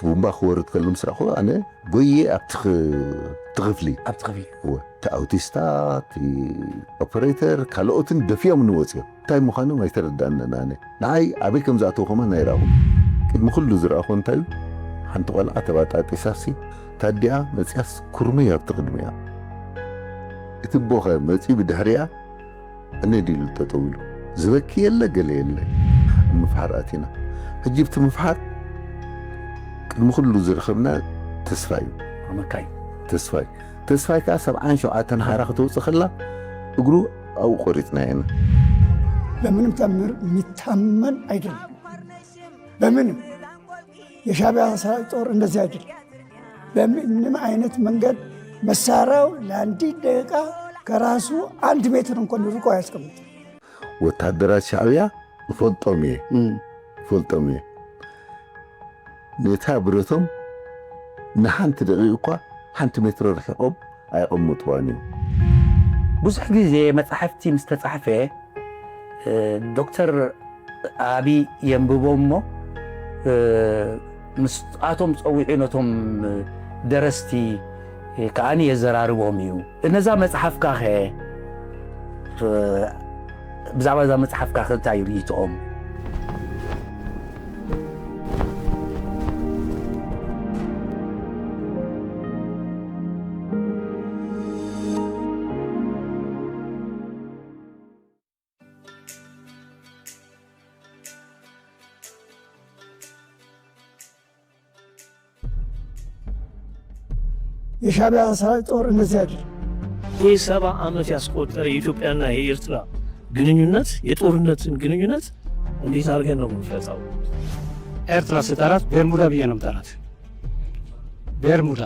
ቡምባ ክወርድ ከሎ ምስ ረኣኹ ኣነ ጎየ ኣብቲ ኽ-፣ እቲ ክፍሊ ኣብቲ ክፍሊ እወ፣ እቲ ኣውቲስታ፣ እቲ ኦፐሬተር፣ ካልኦትን ደፊኦም ንወፅኦም። እንታይ ምዃኖም ኣይተረዳእንን ኣነ። ንዓይ ኣበይ ከም ዝኣተው ከማን ኣይረኣኹን። ቅድሚ ኩሉ ዝረኣኹ እንታይ እዩ? ሓንቲ ቆልዓ ተባጣጢሳሲ፣ ታዲኣ መፅያስ ኩርመይ ኣብቲ ቅድሚኣ። እቲ ቦኸ መፂኡ ብድሕሪኣ፣ እነ ዲሉ ጠጠው ኢሉ። ዝበኪ የለ፣ ገለ የለ። ኣብ ምፍሓር ኣቲና። ሕጂ ብቲ ምፍሓር ቅድሚ ኩሉ ዝረኸብና ተስፋ እዩ። መካይ። ተስፋይ። ተስፋይ ከኣ ሰብዓን ሸውዓተን ሓራ ከተውፅእ ከላ እግሩ ኣብኡ ቆሪፅና ኢና። በምንም ተምር የሚታመን አይደለም። በምንም የሻዕቢያ ሰራዊት ጦር እንደዚህ አይደለም። በምንም አይነት መንገድ መሳሪያው ለአንዲት ደቂቃ ከራሱ አንድ ሜትር እንኳን ርቆ አያስቀምጥም። ወታደራት ሻዕቢያ እፈልጦም እየ፣ እም። እፈልጦም እየ። ነታ ብረቶም ንሓንቲ ደቂቕ እኳ ሓንቲ ሜትሮ ርሒቖም ኣየቐምጥዋን እዮም። ብዙሕ ግዜ መጻሕፍቲ ምስ ተጻሕፈ፣ እ፣ ዶክተር ኣቢ የንብቦ እሞ፣ እ፣ ምስኣቶም ጸዊዑ ነቶም ደረስቲ ከኣኒ የዘራርቦም እዩ። ነዛ መጽሓፍካኸ፣ እ፣ ብዛዕባ እዛ መጽሓፍካኸ እንታይ እዩ ርእይቶኦም? የሻዕቢያ ሰራዊት ጦር እንደዚህ አይደለም። ይህ ሰባ ዓመት ያስቆጠረ የኢትዮጵያና የኤርትራ ግንኙነት፣ የጦርነትን ግንኙነት እንዴት አድርገን ነው የምንፈታው? ኤርትራ ስጠራት ቤርሙዳ ብዬ ነው የምጠራት። ቤርሙዳ።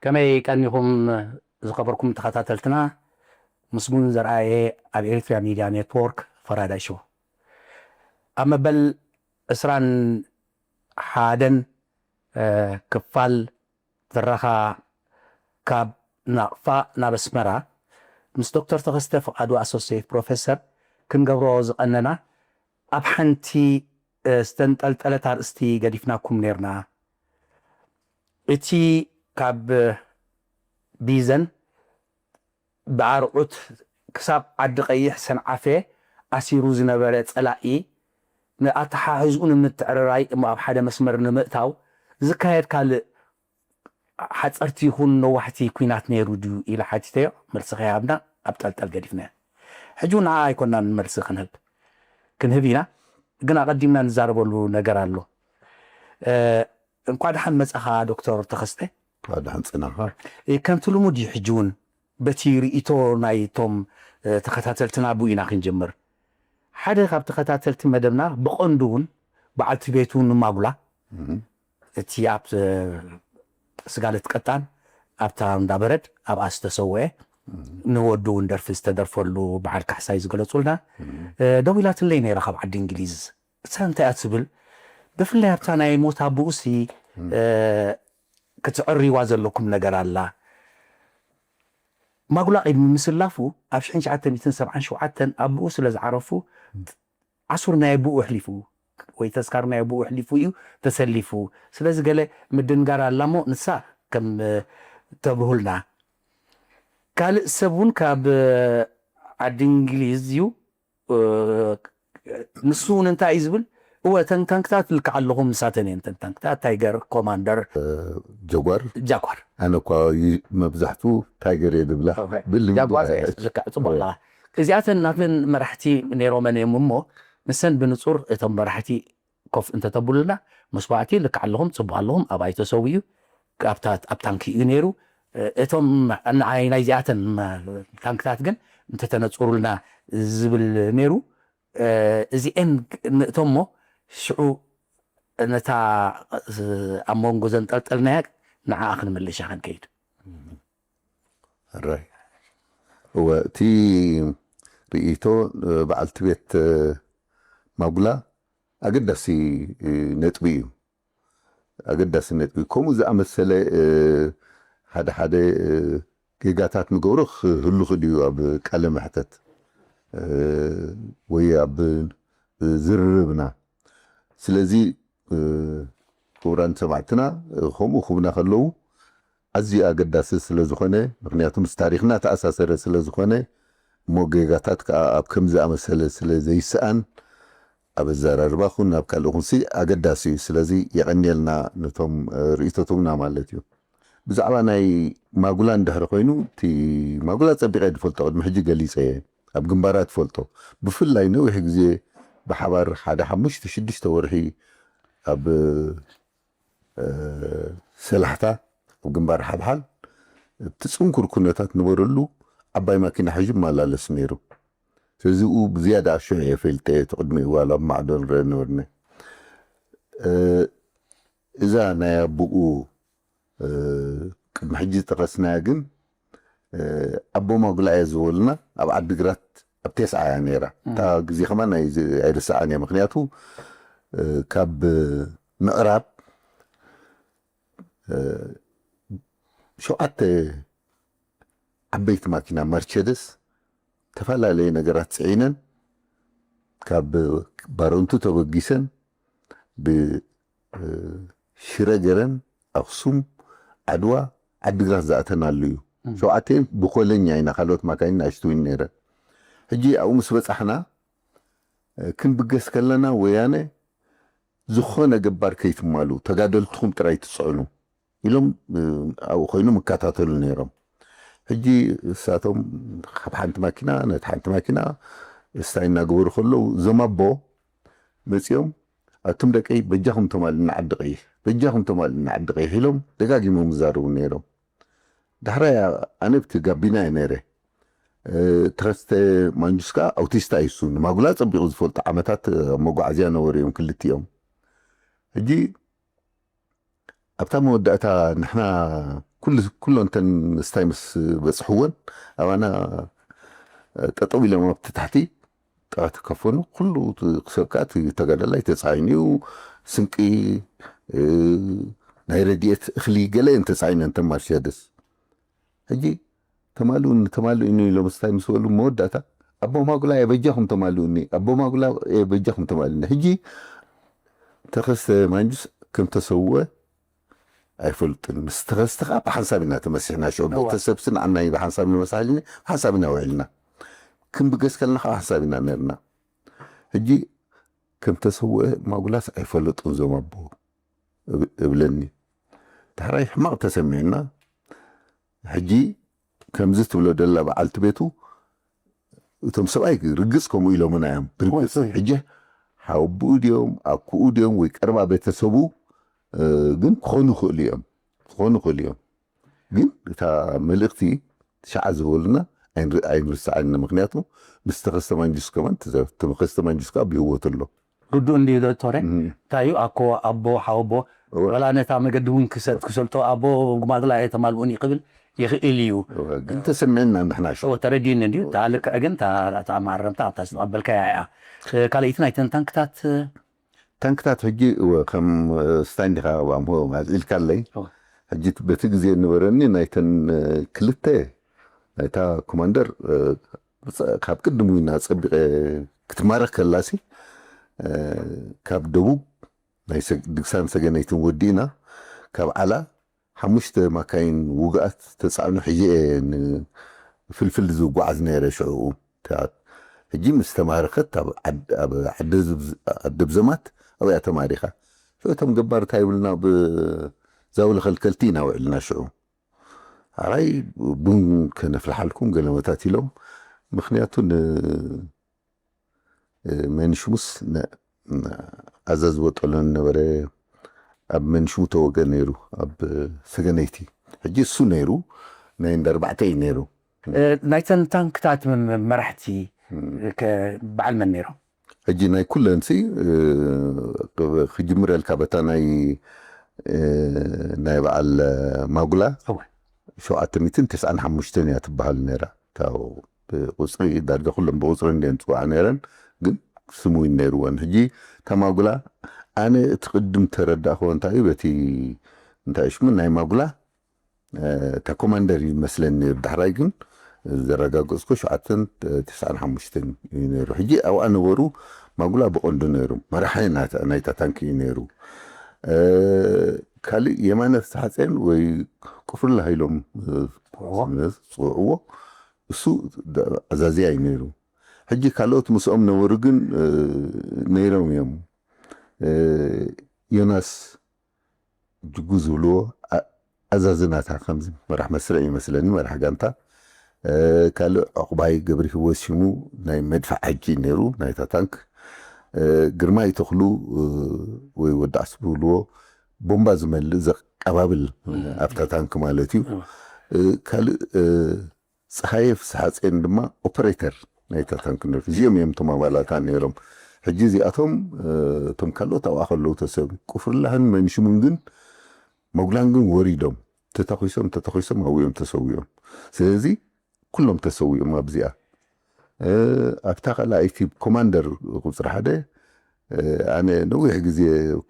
ከመይ ቀኒኹም ዝኸበርኩም ተኸታተልትና? ምስጉን ዘርኣየ ኣብ ኤሪትሪያ ሚድያ ኔትዎርክ ፈራዳይ ሾው። ኣብ መበል ዕስራን ሓደን፣ እ፣ ክፋል ትረኻ ካብ ናቕፋ ናብ ኣስመራ ምስ ዶክተር ተኸስተ ፍቓዱ ኣሶሴት ፕሮፌሰር ክንገብሮ ዝቐነና ኣብ ሓንቲ፣ እ፣ ዝተንጠልጠለት ኣርእስቲ ገዲፍናኩም ኔርና። እቲ ካብ ቢዘን ብኣርዑት ክሳብ ዓዲ ቀይሕ ሰንዓፈ ኣሲሩ ዝነበረ ጸላኢ ንኣተሓሕዝኡ ንምትዕርራይ እሞ ኣብ ሓደ መስመር ንምእታው ዝካየድ ካልእ ሓጸርቲ ይኹን ነዋሕቲ ኲናት ነይሩ ድዩ? ኢለ ሓቲተዮ። መልሲ ከይሃብና ኣብ ጠልጠል ገዲፍናዮ። ሕጂ እውን ንዓ ኣይኮናን መልሲ ክንህብ፣ ክንህብ ኢና፣ ግን ኣቐዲምና ንዛረበሉ ነገር ኣሎ። እ፣ እንኳዕ ደሓን መጻኻ ዶክተር ተኸስተ። እንኳዕ ደሓን ጸናኻ። እ፣ ከምቲ ልሙድ እዩ፣ ሕጂ እውን በቲ ርእይቶ ናይቶም፣ እ፣ ተኸታተልትና ብኡ ኢና ክንጅምር። ሓደ ካብ ተኸታተልቲ መደብና ብቐንዱ እውን በዓልቲ ቤቱ ንማጉላ፣ እም። እቲ ኣብ፣ እ፣ ስጋለት ቀጣን ኣብታ እንዳ በረድ ኣብኣ ዝተሰወአ፣ እም። ንወዱ እውን ደርፊ ዝተደርፈሉ በዓል ካሕሳይ ዝገለጹልና፣ እም። እ፣ ደዊላትለይ ነይራ ካብ ዓዲ እንግሊዝ። እሳ እንታይ እያ ትብል? ብፍላይ ኣብታ ናይ ሞት ኣቦኡሲ፣ እም። እ፣ ክትዕርይዋ ዘለኩም ነገር ኣላ። ማጉላ ቅድሚ ምስላፉ ኣብ ሽሕን ትሽዓተ ሚእትን ሰብዓን ሸውዓተን ኣቦኡ ስለ ዝዓረፉ፣ ዓሱር ናይ ኣቦኡ ኣሕሊፉ ወይ ተስካር ናይ ኣቦኡ ኣሕሊፉ እዩ ተሰሊፉ። ስለዚ ገለ ምድንጋር ኣላ እሞ ንሳ ከም፣ እ፣ ተብርሁልና። ካልእ ሰብ እውን ካብ፣ እ፣ ዓዲ እንግሊዝ እዩ። እ፣ ንሱ እውን እንታይ እዩ ዝብል? እወ፣ እተን ታንክታት ልክዓ ኣለኹም፣ ንሳተን እየን እተን ታንክታት፣ ታይገር፣ ኮማንደር፣ እ፣ ጀጓር። ጃጓር። ኣነ እኳ ይ-፣ መብዛሕትኡ ታይገር እየ ዝብላ። ኦኬ። ብልምዲ ጃጓር እየ። ልክዕ፣ ጽቡቕ እወ። ኣለኻ። እዚኣተን ናተን መራሕቲ ነይሮመን እዮም እሞ፣ ንሰን ብንጹር እቶም መራሕቲ ኮፍ እንተተብሉልና፣ መስዋዕቲ ልክዕ ኣለኹም፣ ጽቡቕ ኣለኹም፣ ኣብኣ እዩ ተሰዊኡ፣ ኣብታ፣ ኣብ ታንኪ እዩ ነይሩ። እ፣ እቶም ንዓይ ናይዚኣተን ታንክታት ግን እንተተነጽሩልና ዝብል ነይሩ። እ፣ እዚኤን ንእቶሞ ሽዑ ነታ ኣብ መንጎ ዘንጠልጠልናያ ንዓኣ ክንምልሻ ክንከይድ። ራይ እወ፣ እቲ ርእይቶ በዓልቲ ቤት ማጉላ ኣገዳሲ ነጥቢ እዩ። ኣገዳሲ ነጥቢ። ከምኡ ዝኣመሰለ ሓደ ሓደ ጌጋታት ንገብሮ ክህሉ ክእል እዩ ኣብ ቃለ መሕተት ወይ ኣብ ዝርርብና። ስለዚ ክቡራን ሰማዕትና ከምኡ ክብና ከለዉ ኣዝዩ ኣገዳሲ ስለ ዝኾነ፣ ምክንያቱ ምስ ታሪኽና ተኣሳሰረ ስለ ዝኾነ፣ እሞ ጌጋታት ከዓ ኣብ ከም ዝኣመሰለ ስለ ዘይስኣን ኣብ ኣዘራርባ ኹን ኣብ ካልእ ኹንሲ ኣገዳሲ እዩ። ስለዚ የቐንየልና ነቶም ርእይቶቶምና ማለት እዩ። ብዛዕባ ናይ ማጉላ እንድሕሪ ኮይኑ፣ እቲ ማጉላ ጸቢቐ ድፈልጦ ቅድሚ ሕጂ ገሊጸ እየ። ኣብ ግንባራት ፈልጦ ብፍላይ ነዊሕ ግዜ ብሓባር ሓደ ሓሙሽተ ሽዱሽተ ወርሒ ኣብ ሰላሕታ ኣብ ግንባር ሓብሓል እቲ ፅንኩር ኩነታት ነበረሉ ዓባይ ማኪና ሕጂ ይመላለስ ነይሩ። ስለዚ ኡ ብዝያዳ ኣሸው እየ ፈልጠ እቲ ቅድሚ እዋል ኣብ ማዕዶ ንረአ ነበርና። እዛ ናይ ኣቦኡ ቅድሚ ሕጂ ዝጠቐስናያ ግን ኣቦ ማጉላ እያ ዝበሉና ኣብ ዓዲግራት ኣብ ቴስዓ እያ ነይራ። እታ ግዜ ከማን ኣይርስዓን እያ። ምክንያቱ ካብ ምዕራብ ሸውዓተ ዓበይቲ ማኪና መርቸደስ ተፈላለየ ነገራት ፅዒነን ካብ ባረንቱ ተበጊሰን ብሽረ ገረን ኣክሱም ዓድዋ ዓዲግራት ዝኣተናሉ እዩ። ሸውዓተ ብኮለኛ ኢና ካልኦት ማካይን ንኣሽትዊን ነይረን። ሕጂ ኣብኡ ምስ በፃሕና ክንብገስ ከለና ወያነ ዝኾነ ገባር ከይትማሉ ተጋደልትኹም ጥራይ ትፅዕኑ ኢሎም ኣብኡ ኮይኖም ይከታተሉ ነይሮም። ሕጂ እሳቶም ካብ ሓንቲ ማኪና ነቲ ሓንቲ ማኪና እስታይ እናገበሩ ከለዉ እዞም ኣቦ መፂኦም ኣቱም ደቀይ በጃኹም ተማልእና ዓዲ ቀይሕ በጃኹም ተማልእና ዓዲ ቀይሕ ኢሎም ደጋጊሞም ይዛረቡ ነይሮም። ዳሕራይ ኣነ ብቲ ጋቢና እየ ነይረ። ተኸስተ ማንጁስ ከዓ ኣውቲስታ እዩ እሱ ንማጉላ ፀቢቑ ዝፈልጡ ዓመታት ኣብ መጓዓዝያ ነበሩ እዮም ክልቲኦም። ሕጂ ኣብታ መወዳእታ ንሕና ኩሉ ኩሎንተን ስታይ ምስ በፅሕወን ኣባና ጠጠው ኢሎም ኣብቲ ታሕቲ ጥቓ ተከፈኑ ኩሉ ክሰብካ ተጋዳላይ ተፃዒኑ እዩ። ስንቂ ናይ ረድኤት እኽሊ ገለ እየን ተፃዒነን ተማርሸደስ ሕጂ ተማልኡኒ ተማልኡኒ ኢሎም ስታይ ምስ በሉ መወዳእታ ኣቦ ማጉላ እየ በጃኹም ተማልኡኒ ኣቦ ማጉላ እየ በጃኹም ተማልኡኒ። ሕጂ ተኸስተ ማንጁስ ከም ተሰውአ ኣይፈልጥን። ምስ ተኸስተ ከዓ ብሓንሳብ ኢና ተመሲሕና ሽዑ ቤተሰብ ስን ዓናይ ብሓንሳብ ንመሳሊኒ ብሓንሳብ ኢና ውዒልና። ክንብገስ ከለና ከዓ ሓንሳብ ኢና ነርና። ሕጂ ከም ተሰውአ ማጉላስ ኣይፈለጡን ዞም ኣቦ እብለኒ። ዳሕራይ ሕማቕ ተሰሚዕና። ሕጂ ከምዚ ትብሎ ደላ በዓልቲ ቤቱ እቶም ሰብኣይ ርግፅ ከምኡ ኢሎምና እዮም። ብርግፅ ሕጂ ሓወብኡ ድዮም ኣኩኡ ድዮም ወይ ቀረባ ቤተሰቡ ግን ክኾኑ ይኽእሉ እዮም ክኾኑ ይኽእሉ እዮም። ግን እታ መልእኽቲ ሻዓ ዝበሉና ኣይንርስዓን። ምክንያቱ ምስ ተኸስተ ማንጁስ ከማን ተኸስተ ማንጁስ ከዓ ብህይወት ኣሎ። ርዱእ እንድዩ ዶክተረ። እንታይ እዩ ኣኮ ኣቦ ሓወቦ ወላ ነታ መገዲ እውን ክሰጥ ክሰልጦ ኣቦ ጉማግላ እየ ተማልኡኒ ክብል ይኽእል እዩ። ግን ተሰሚዕና ንሕና ሽ ተረዲኒ እንድዩ እታ ልክዕ ግን እታ ማረምታ ኣብታ ዝተቐበልካያ እያ። ካልኣይቲ ናይተን ታንክታት ታንክታት ሕጂ እወ ከም ስታይ እንዲኻ ኣምሆ ኣልዒልካለይ። ሕጂ በቲ ግዜ ነበረኒ ናይተን ክልተ ናይታ ኮማንደር ካብ ቅድም ኢና ፀቢቐ ክትማረክ ከላሲ ካብ ደቡብ ናይ ድግሳን ሰገነይትን ወዲእና ካብ ዓላ ሓሙሽተ ማካይን ውግኣት ተፃዕኑ ሕጂ እየ ንፍልፍል ዝጓዓዝ ነይረ ሽዕኡ። ሕጂ ምስ ተማረኸት ኣብ ዓደብ ዘማት ኣብያ ተማሪኻ ሽዑ እቶም ገባር እንታይ ይብልና ብዛውለ ከልከልቲ ኢና ውዕልና ሽዑ ኣራይ ቡን ከነፍልሓልኩም ገለመታት ኢሎም ምክንያቱ መንሽሙስ ኣዛዚ ወጠሎን ነበረ ኣብ መንሽሙ ተወገ ነይሩ ኣብ ሰገነይቲ ሕጂ እሱ ነይሩ ናይ እንዳ ኣርባዕተ እዩ ነይሩ። ናይተን ታንክታት መራሕቲ በዓል መን ነይሮም? ሕጂ ናይ ኩለንሲ ክጅምረልካ በታ ናይ ናይ በዓል ማጉላ እወ። ሸውዓተ ሚእትን ተስዓን ሓሙሽተን እያ ትበሃል ነይራ። ታው ብቁፅሪ ዳርጋ ኩሎም ብቁፅሪ እንዲየን ፅዋዓ ነይረን፣ ግን ስም እውን ነይርወን። ሕጂ እታ ማጉላ ኣነ እቲ ቅድም ተረዳእክዎ እንታይ እዩ፣ በቲ እንታይ ሽሙ ናይ ማጉላ እታ ኮማንደር እዩ መስለኒ ነይሩ። ዳሕራይ ግን ዘረጋገፅኩ ሸውዓተን ተስዓን ሓሙሽተን እዩ ነይሩ። ሕጂ ኣብኣ ነበሩ ማጉላ ብቐንዱ ነይሩ፣ መራሒ ናይታ ታንኪ እዩ ነይሩ። ካልእ የማነ ፍስሓፀን ወይ ቁፍርላ ኢሎም ዝፅውዕዎ እሱ ኣዛዝያ እዩ ነይሩ። ሕጂ ካልኦት ምስኦም ነበሩ ግን ነይሮም እዮም። ዮናስ ጅጉ ዝብልዎ ኣዛዚ ናታ ከምዚ መራሕ መስርዕ ይመስለኒ፣ መራሕ ጋንታ። ካልእ ዕቑባይ ገብሪ ህይወት ሽሙ ናይ መድፍዕ ሓጂ ነይሩ ናይታ ታንክ። ግርማይ ተኽሉ ወይ ወዲ ዓስቢ ዝብልዎ ቦምባ ዝመልእ ዘቀባብል ኣብታ ታንክ ማለት እዩ። ካልእ ፀሃየ ፍስሓፀን ድማ ኦፐሬተር ናይታ ታንክ ነይሩ። እዚኦም እዮም እቶም ኣባላታ ነይሮም። ሕጂ እዚኣቶም እቶም ካልኦት ኣብኣ ከለዉ ተሰብ ቁፍርላህን መንሽሙን ግን መጉላን ግን ወሪዶም ተተኺሶም ተተኺሶም ኣብኡ እዮም ተሰዊኦም። ስለዚ ኩሎም ተሰዊኦም ኣብዚኣ። ኣብታ ካልኣይቲ ኮማንደር ቁፅሪ ሓደ ኣነ ነዊሕ ግዜ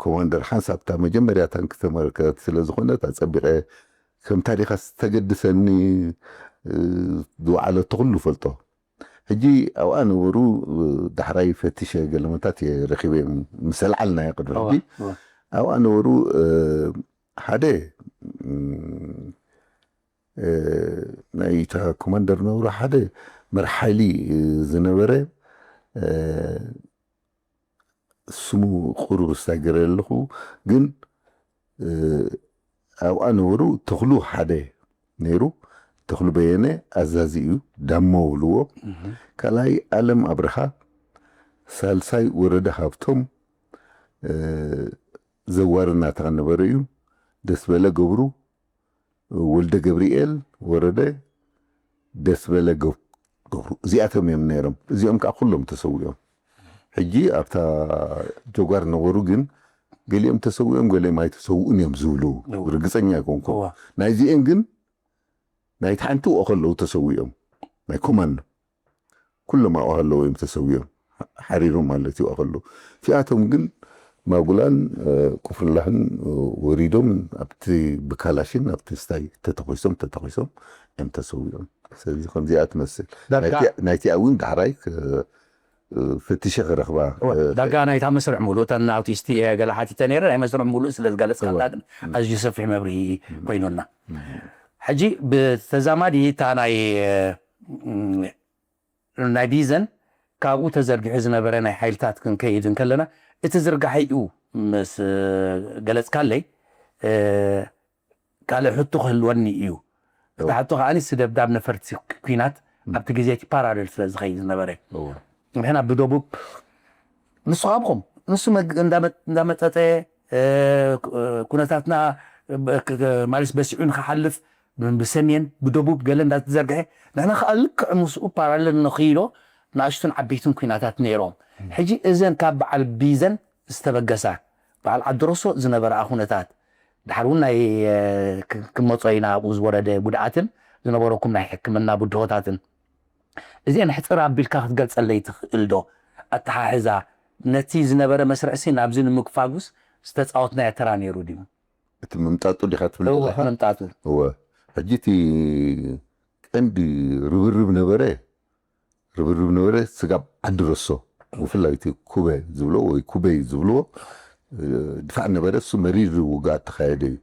ኮማንደር ሓንሳብ እታ መጀመርያ ታንክ ተመልከት ስለ ዝኾነት ኣፀቢቐ ከም ታሪኻ ዝተገድሰኒ ዝወዓለቶ ኩሉ ፈልጦ። ሕጂ ኣብኣ ነበሩ ዳሕራይ ፈትሸ ገለመታት እየ ረኺበ ምስ ኣልዓልናዮ ቅድሚ ሕጂ ኣብኣ ነበሩ ሓደ ናይ እታ ኮማንደር ነበሩ ሓደ መርሓሊ ዝነበረ ስሙ ቁሩብ ስታገረ ኣለኹ ግን ኣብኣ ነበሩ ተኽሉ ሓደ ነይሩ። ተኽሉ በየነ ኣዛዚ እዩ፣ ዳሞ ብልዎ። ካልኣይ ኣለም ኣብርሃ፣ ሳልሳይ ወረደ ሃብቶም ዘዋሪ ናታ ነበረ እዩ። ደስ በለ ገብሩ፣ ወልደ ገብርኤል ወረደ፣ ደስ በለ ገብሩ፣ እዚኣቶም እዮም ነይሮም። እዚኦም ከዓ ኩሎም ተሰዊኦም። ሕጂ ኣብታ ጀጓር ነበሩ ግን ገሊኦም ተሰዊኦም ገሊኦም ኣይተሰውኡን እዮም ዝብሉ ርግፀኛ ኣይኮንኩ። ናይዚኤን ግን ናይቲ ሓንቲ ውኦ ከለዉ ተሰዊኦም ናይ ኮማንዶ ኩሎም ኣብኡ ከለዉ እዮም ተሰዊኦም ሓሪሮም ማለት እዩ። ከለዉ እቲኣቶም ግን ማጉላን ቁፍርላህን ወሪዶም ኣብቲ ብካላሽን ኣብቲ ስታይ ተተኮሶም ተተኮሶም እዮም ተሰዊኦም። ስለዚ ከምዚኣ ትመስል ናይቲኣ እውን ዳሕራይ ፍትሸ ክረኽባ። ዳጋ ናይታ መስርዕ ሙሉእ እተን ኣውቲስቲ ገለ ሓቲተ ነይረ ናይ መስርዕ ሙሉእ ስለ ዝገለፅካልና ግን ኣዝዩ ሰፊሕ መብርሂ ኮይኑና። ሕጂ ብተዛማዲ እታ ናይ ናይ ቢዘን ካብኡ ተዘርጊሑ ዝነበረ ናይ ሓይልታት ክንከይድ እንከለና እቲ ዝርጋሐ እዩ ምስ ገለፅካለይ ካልእ ሕቶ ክህልወኒ እዩ። እቲ ሕቶ ከዓኒ ስደብዳብ ነፈርቲ ኩናት ኣብቲ ግዜ እቲ ፓራሌል ስለ ዝኸይድ ዝነበረ ንሕና ብደቡብ ንሱ ኣብኹም ንሱ እንዳመጠጠ ኩነታትና ማለት በሲዑ ንክሓልፍ ብሰሜን ብደቡብ ገለ እንዳተዘርግሐ ንሕና ከዓ ልክዕ ምስኡ ፓራለል ንኽይሎ ንኣሽቱን ዓበይትን ኩናታት ነይሮም። ሕጂ እዘን ካብ በዓል ቢዘን ዝተበገሳ በዓል ዓዲ ሮሶ ዝነበራ ኩነታት ድሓር እውን ናይ ክመፆ ኢና ኣብኡ ዝወረደ ጉድኣትን ዝነበረኩም ናይ ሕክምና ብድሆታትን እዚአን ሕፅር ኣቢልካ ክትገልፀለይ ትኽእል ዶ? ኣተሓሕዛ ነቲ ዝነበረ መስርዕሲ ናብዚ ንምግፋጉስ ዝተፃወትናዮ ተራ ነይሩ ድዩ? እቲ ምምጣጡ ዲኻ ትብል ዘለኻ? ምምጣጡ። እወ። ሕጂ እቲ ቀንዲ ርብርብ ነበረ፣ ርብርብ ነበረ ስጋብ ዓዲ ረሶ፣ ብፍላይ እቲ ኩበ ዝብሎ ወይ ኩበይ ዝብልዎ ድፋዕ ነበረ። እሱ መሪር ውግእ ተኻየደ እዩ።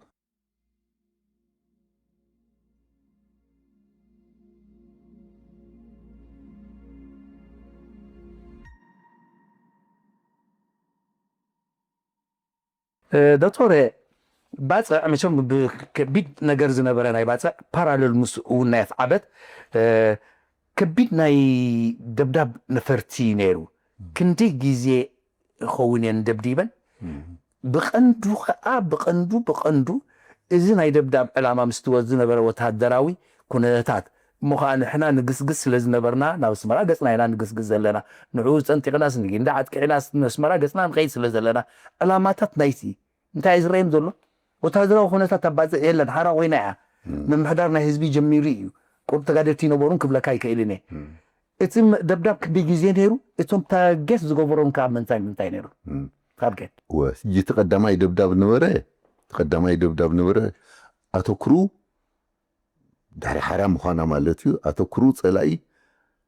ዶክተር ባፅዕ መቸም ከቢድ ነገር ዝነበረ ናይ ባፅዕ ፓራለል ምስ እውን ናይ ኣፍዓበት ከቢድ ናይ ደብዳብ ነፈርቲ ነይሩ። ክንደይ ግዜ ኸውን እየን ደብዲበን? ብቐንዱ ከዓ ብቐንዱ ብቐንዱ እዚ ናይ ደብዳብ ዕላማ ምስ ትወ ዝነበረ ወታደራዊ ኩነታት እሞ ከዓ ንሕና ንግስግስ ስለ ዝነበርና ናብ ኣስመራ ገፅና ኢና ንግስግስ ዘለና። ንዕኡ ፀንጢቕናስ ንጊንዳ ዓጥቂዕናስ ንኣስመራ ገፅና ንኸይድ ስለ ዘለና ዕላማታት ናይቲ እንታይ እዩ ዝረየም ዘሎ? ወታደራዊ ኩነታት ኣብ ባፅዕ የለን፣ ሓራ ኮይና እያ። ምምሕዳር ናይ ህዝቢ ጀሚሩ እዩ። ቁሩብ ተጋደልቲ ይነበሩን ክብለካ ይክእልን እየ። እቲ ደብዳብ ክንደይ ግዜ ነይሩ? እቶም ታርጌት ዝገበሮም ከዓ ምንታይ ምንታይ ነይሩ? ታርጌት ወ ሕጂ እቲ ቀዳማይ ደብዳብ ነበረ እቲ ቀዳማይ ደብዳብ ነበረ ኣተኩሩ ድሕሪ ሓራ ምዃና ማለት እዩ። ኣተኩሩ ፀላኢ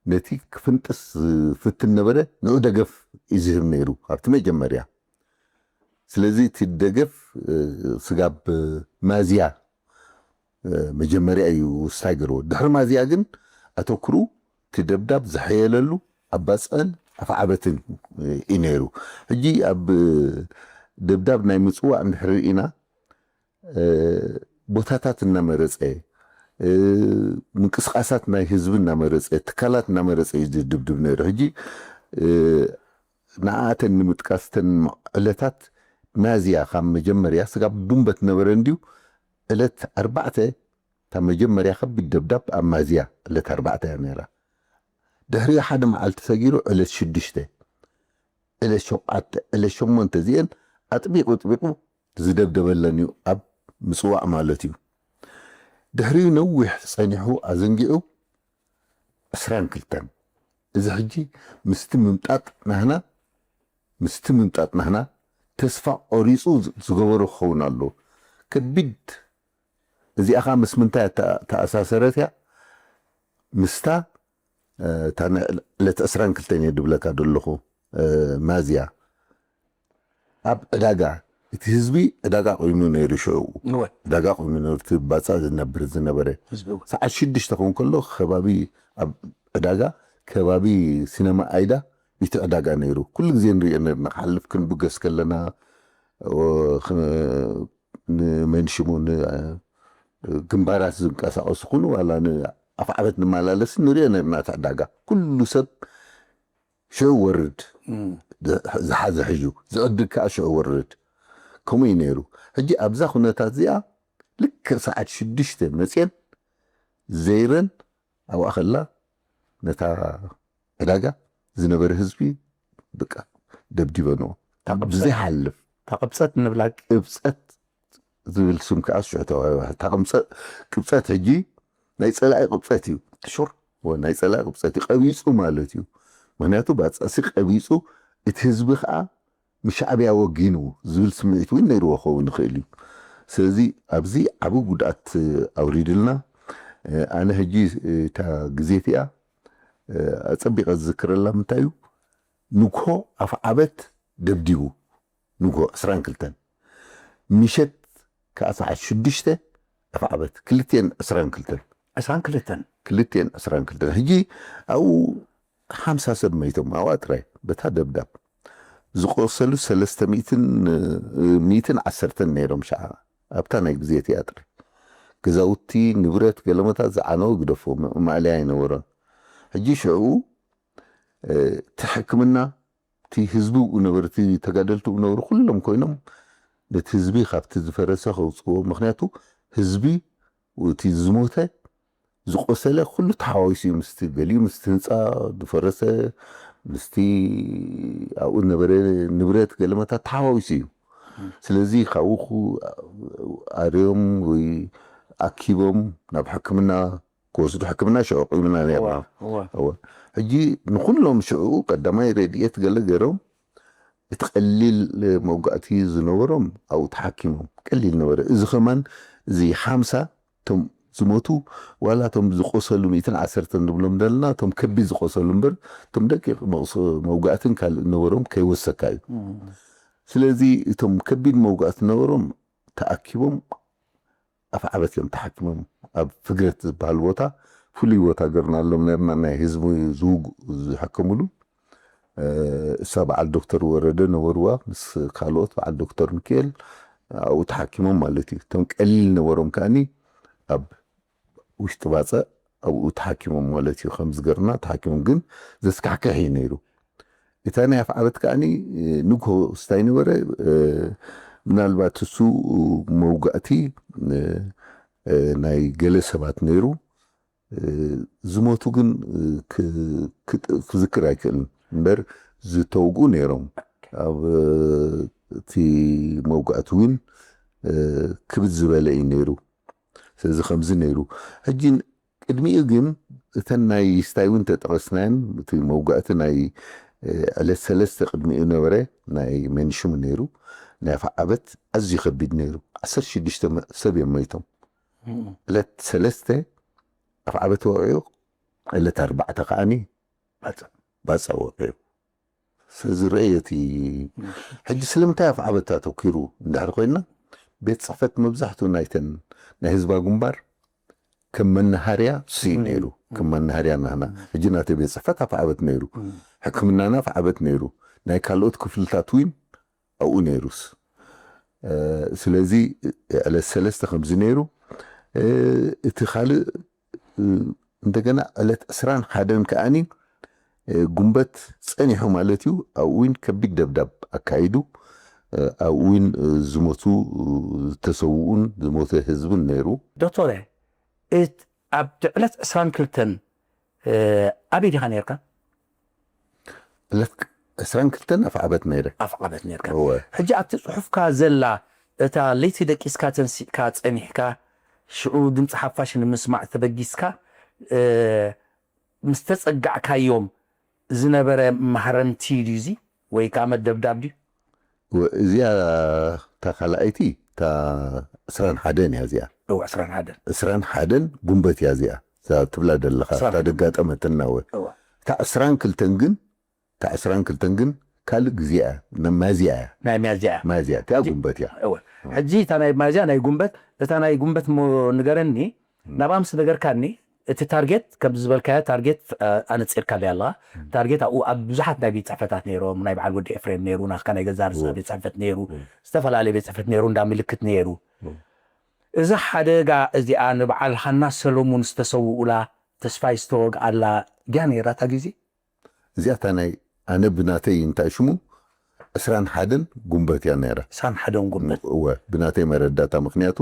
ነቲ ክፍንጥስ ዝፍትን ነበረ ንዑ ደገፍ እዩ ዝህብ ነይሩ ኣብቲ መጀመርያ። ስለዚ እቲ ደገፍ ስጋብ ማዝያ መጀመርያ እዩ ስታይ ገርዎ። ድሕሪ ማዝያ ግን ኣተኩሩ እቲ ደብዳብ ዝሐየለሉ ኣባፀን ኣፍዓበትን እዩ ነይሩ። ሕጂ ኣብ ደብዳብ ናይ ምፅዋዕ እንድሕር ርኢና ቦታታት እናመረፀ ምንቅስቃሳት ናይ ህዝቢ እናመረፀ ትካላት እናመረፀ እዩ ዝድብድብ ነይሩ። ሕጂ ንኣተን ንምጥቃስተን ዕለታት ሚያዝያ ካብ መጀመርያ ስጋብ ቡምበት ነበረ እንድዩ ዕለት ኣርባዕተ እታ መጀመርያ ከቢድ ደብዳብ ኣብ ሚያዝያ ዕለት ኣርባዕተ እያ ነይራ። ድሕሪኡ ሓደ መዓልቲ ሰጊሩ ዕለት ሽዱሽተ ዕለት ሸውዓተ ዕለት ሸሞንተ እዚአን ኣጥቢቑ ኣጥቢቑ ዝደብደበለን እዩ ኣብ ምፅዋዕ ማለት እዩ። ድሕሪኡ ነዊሕ ፀኒሑ ኣዘንጊዑ ዕስራን ክልተን እዚ ሕጂ ምስቲ ምምጣጥ ናህና ምስቲ ምምጣጥ ናህና ተስፋ ቆሪፁ ዝገበሮ ክኸውን ኣለዎ። ከቢድ እዚኣ ከዓ ምስ ምንታይ ተኣሳሰረት እያ? ምስታ እታ ዕለት ዕስራን ክልተን እየ ድብለካ ዘለኹ ማዝያ ኣብ ዕዳጋ እቲ ህዝቢ ዕዳጋ ኮይኑ ነይሩ ሽዑ ዕዳጋ ኮይኑ ነይሩ እቲ ባፃ ዝነብር ዝነበረ ሰዓት ሽዱሽተ ክኸውን ከሎ ከባቢ ኣብ ዕዳጋ ከባቢ ሲነማ ኣይዳ እቲ ዕዳጋ ነይሩ ኩሉ ግዜ ንሪኦ ነርና ክሓልፍ ክንብገስ ከለና ንመንሽሙ ግንባራት ዝንቀሳቀሱ ኩኑ ዋላ ኣፍዓበት ንመላለስ ንሪኦ ነርና እቲ ዕዳጋ ኩሉ ሰብ ሽዑ ወርድ ዝሓዘ ሕዩ ዝዕድግ ከዓ ሽዑ ወርድ ከምኡ እዩ ነይሩ። ሕጂ ኣብዛ ኩነታት እዚኣ ልክዕ ሰዓት ሽዱሽተ መፅየን ዘይረን ኣብኣ ከላ ነታ ዕዳጋ ዝነበረ ህዝቢ በቃ ደብዲበንዎ ብዘይሓልፍ ታቅብፀት ንብላ ቅብፀት ዝብል ስም ከዓ ሽዑ ተዋሂባ። እታ ቅብፀት ሕጂ ናይ ፀላኢ ቅብፀት እዩ። ሹር ናይ ፀላኢ ቅብፀት እዩ። ቀቢፁ ማለት እዩ። ምክንያቱ ባፃሲ ቀቢፁ እቲ ህዝቢ ከዓ ምሻዕብያ ወጊኑ ዝብል ስምዒት እውን ነይርዎ ክኸውን ይኽእል እዩ። ስለዚ ኣብዚ ዓብ ጉድኣት ኣውሪድልና ኣነ ሕጂ እታ ግዜ እቲኣ ኣፀቢቐ ዝዝክረላ ምንታይ እዩ ንግሆ ኣፍዓበት ደብዲቡ ንግሆ ዕስራን ክልተን ምሸት ከዓ ሰዓት ሽዱሽተ ኣፍዓበት ክልቲኤን ዕስራን ክልተን ዕስራን ክልተን ክልቲኤን ዕስራን ክልተን ሕጂ ኣብኡ ሓምሳ ሰብ መይቶም ኣብኣ ጥራይ በታ ደብዳብ ዝቆሰሉ ሰለስተ ሚእትን ሚእትን ዓሰርተን ነይሮም ሸዓ ኣብታ ናይ ግዜ እቲኣ ጥራይ ገዛውቲ ንብረት ገለመታት ዝዓነወ ግደፎ ማእለያ ኣይነበሮን ሕጂ ሽዑ እቲ ሕክምና እቲ ህዝቢ ብኡ ነበሩ እቲ ተጋደልቲ ብኡ ነበሩ ኩሎም ኮይኖም ነቲ ህዝቢ ካብቲ ዝፈረሰ ከውፅዎ ምክንያቱ ህዝቢ እቲ ዝሞተ ዝቆሰለ ኩሉ ተሓዋዊሱ እዩ ምስቲ ገሊኡ ምስቲ ህንፃ ዝፈረሰ ምስቲ ኣብኡ ነበረ ንብረት ገለመታት ተሓዋዊሱ እዩ ስለዚ ካብኡ ኣርዮም ወይ ኣኪቦም ናብ ሕክምና ክወስዱ ሕክምና ሽዑ ቁምና ነርና ሕጂ ንኩሎም ሽዑ ቀዳማይ ረድኤት ገለ ገይሮም እቲ ቀሊል መውጋእቲ ዝነበሮም ኣብኡ ተሓኪሞም ቀሊል ነበረ እዚ ከማን እዚ ሓምሳ እቶም ዝሞቱ ዋላ እቶም ዝቆሰሉ ሚእትን ዓሰርተን ንብሎም ዘለና እቶም ከቢድ ዝቆሰሉ እምበር እቶም ደቂቕ መውጋእትን ካልእ ነበሮም ከይወሰካ እዩ ስለዚ እቶም ከቢድ መውጋእቲ ነበሮም ተኣኪቦም ኣፍዓበት እዮም ተሓኪሞም ኣብ ፍግረት ዝበሃል ቦታ ፍሉይ ቦታ ገርናሎም ነርና ናይ ህዝቢ ዝውግ ዝሕከምሉ እሳ በዓል ዶክተር ወረደ ነበርዋ ምስ ካልኦት በዓል ዶክተር ሚካኤል ኣብኡ ተሓኪሞም ማለት እዩ እቶም ቀሊል ነበሮም ከዓኒ ኣብ ውሽጢ ባፀ ኣብኡ ተሓኪሞም ማለት እዩ ከምዚ ገርና ተሓኪሞም ግን ዘስካሕክሕ እዩ ነይሩ እታ ናይ ኣፍዓበት ከዓኒ ንግሆ ስታይ ነበረ ምናልባት እሱ መውጋእቲ ናይ ገለ ሰባት ነይሩ ዝሞቱ ግን ክዝክር ኣይክእልን እምበር ዝተውግኡ ነይሮም። ኣብ እቲ መውጋእቲ እውን ክብድ ዝበለ እዩ ነይሩ። ስለዚ ከምዚ ነይሩ። ሕጂ ቅድሚኡ ግን እተን ናይ ስታይ እውን ተጠቐስናየን፣ እቲ መውጋእቲ ናይ ዕለት ሰለስተ ቅድሚኡ ነበረ፣ ናይ መንሽም ነይሩ። ናይ ኣፍዓበት ኣዝዩ ከቢድ ነይሩ። ዓሰርተ ሽዱሽተ ሰብ እዮም መይቶም። ዕለት ሰለስተ ኣፍዓበት ወቂዑ፣ ዕለት ኣርባዕተ ከዓኒ ባፃ ወቂዑ። ስለዝረአየ እቲ ሕጂ ስለምንታይ ኣፍዓበት ኣተኪሩ እንድሕር ኮይና፣ ቤት ፅሕፈት መብዛሕትኡ ናይተን ናይ ህዝባ ግንባር ከም መናሃርያ ሲ ነይሩ። ከም መናሃርያ ናህና ሕጂ ናተይ ቤት ፅሕፈት ኣፍዓበት ነይሩ፣ ሕክምናና ኣፍዓበት ነይሩ፣ ናይ ካልኦት ክፍልታት እውን ኣብኡ ነይሩስ። ስለዚ ዕለት ሰለስተ ከምዚ ነይሩ። እቲ ካልእ እንደገና ዕለት ዕስራን ሓደን ከዓኒ ጉንበት ጸኒሑ ማለት እዩ። ኣብኡ እውን ከቢድ ደብዳብ ኣካይዱ። ኣብኡ እውን ዝሞቱ፣ ዝተሰውኡን ዝሞተ ህዝብን ነይሩ። ዶክተረ፣ እት- ኣብቲ ዕለት ዕስራን ክልተን ኣበይ ዲኻ ነርካ? ዕለት ዕስራን ክልተን ኣፍዓበት ነይረ። ኣፍዓበት ነርካ። እወ። ሕጂ ኣብቲ ጽሑፍካ ዘላ እታ ለይቲ ደቂስካ ተንሲእካ ጸኒሕካ ሽዑ ድምፂ ሓፋሽ ንምስማዕ ተበጊስካ ምስ ተፀጋዕካዮም ዝነበረ ማህረምቲ ድዩ እዚ ወይ ከዓ መደብዳብ ድዩ? እዚኣ እታ ካልኣይቲ እታ ዕስራን ሓደን እያ እዚኣ። እዋ ዕስራን ሓደን ዕስራን ሓደን ጉንበት እያ እዚኣ። እዛ ትብላ ዘለኻ ዕስራን እታ ደጋጠመትና እወ። እዋ እታ ዕስራን ክልተን ግን እታ ዕስራን ክልተን ግን ካልእ ግዜ እያ። ነ- ሚያዝያ እያ። ናይ ሚያዝያ እያ። ሚያዝያ እቲኣ ጉንበት እያ። እወ ሕጂ እታ ናይ ሚያዝያ ናይ ጉንበት እታ ናይ ጉንበት ሞ ንገረኒ ናብኣ ምስ ነገርካኒ እቲ ታርጌት ከምዚ ዝበልካዮ ታርጌት ኣነፂርካለይ ኣለኻ። ታርጌት ኣብኡ ኣብ ብዙሓት ናይ ቤት ፅሕፈታት ነይሮም፣ ናይ በዓል ወዲ ኤፍሬም ነይሩ፣ ናትካ ናይ ገዛ ርእስኻ ቤት ፅሕፈት ነይሩ፣ ዝተፈላለዩ ቤት ፅሕፈት ነይሩ፣ እንዳ ምልክት ነይሩ። እዛ ሓደጋ እዚኣ ንበዓል ሃና ሰሎሙን ዝተሰውኡላ ተስፋይ ዝተወግኣላ ድያ ነይራ እታ ግዜ? እዚኣ እታ ናይ ኣነ ብናተይ እንታይ ሽሙ ዕስራን ሓደን ጉንበት እያ ነይራ። ዕስራን ሓደን ጉንበት እወ ብናተይ መረዳእታ ምክንያቱ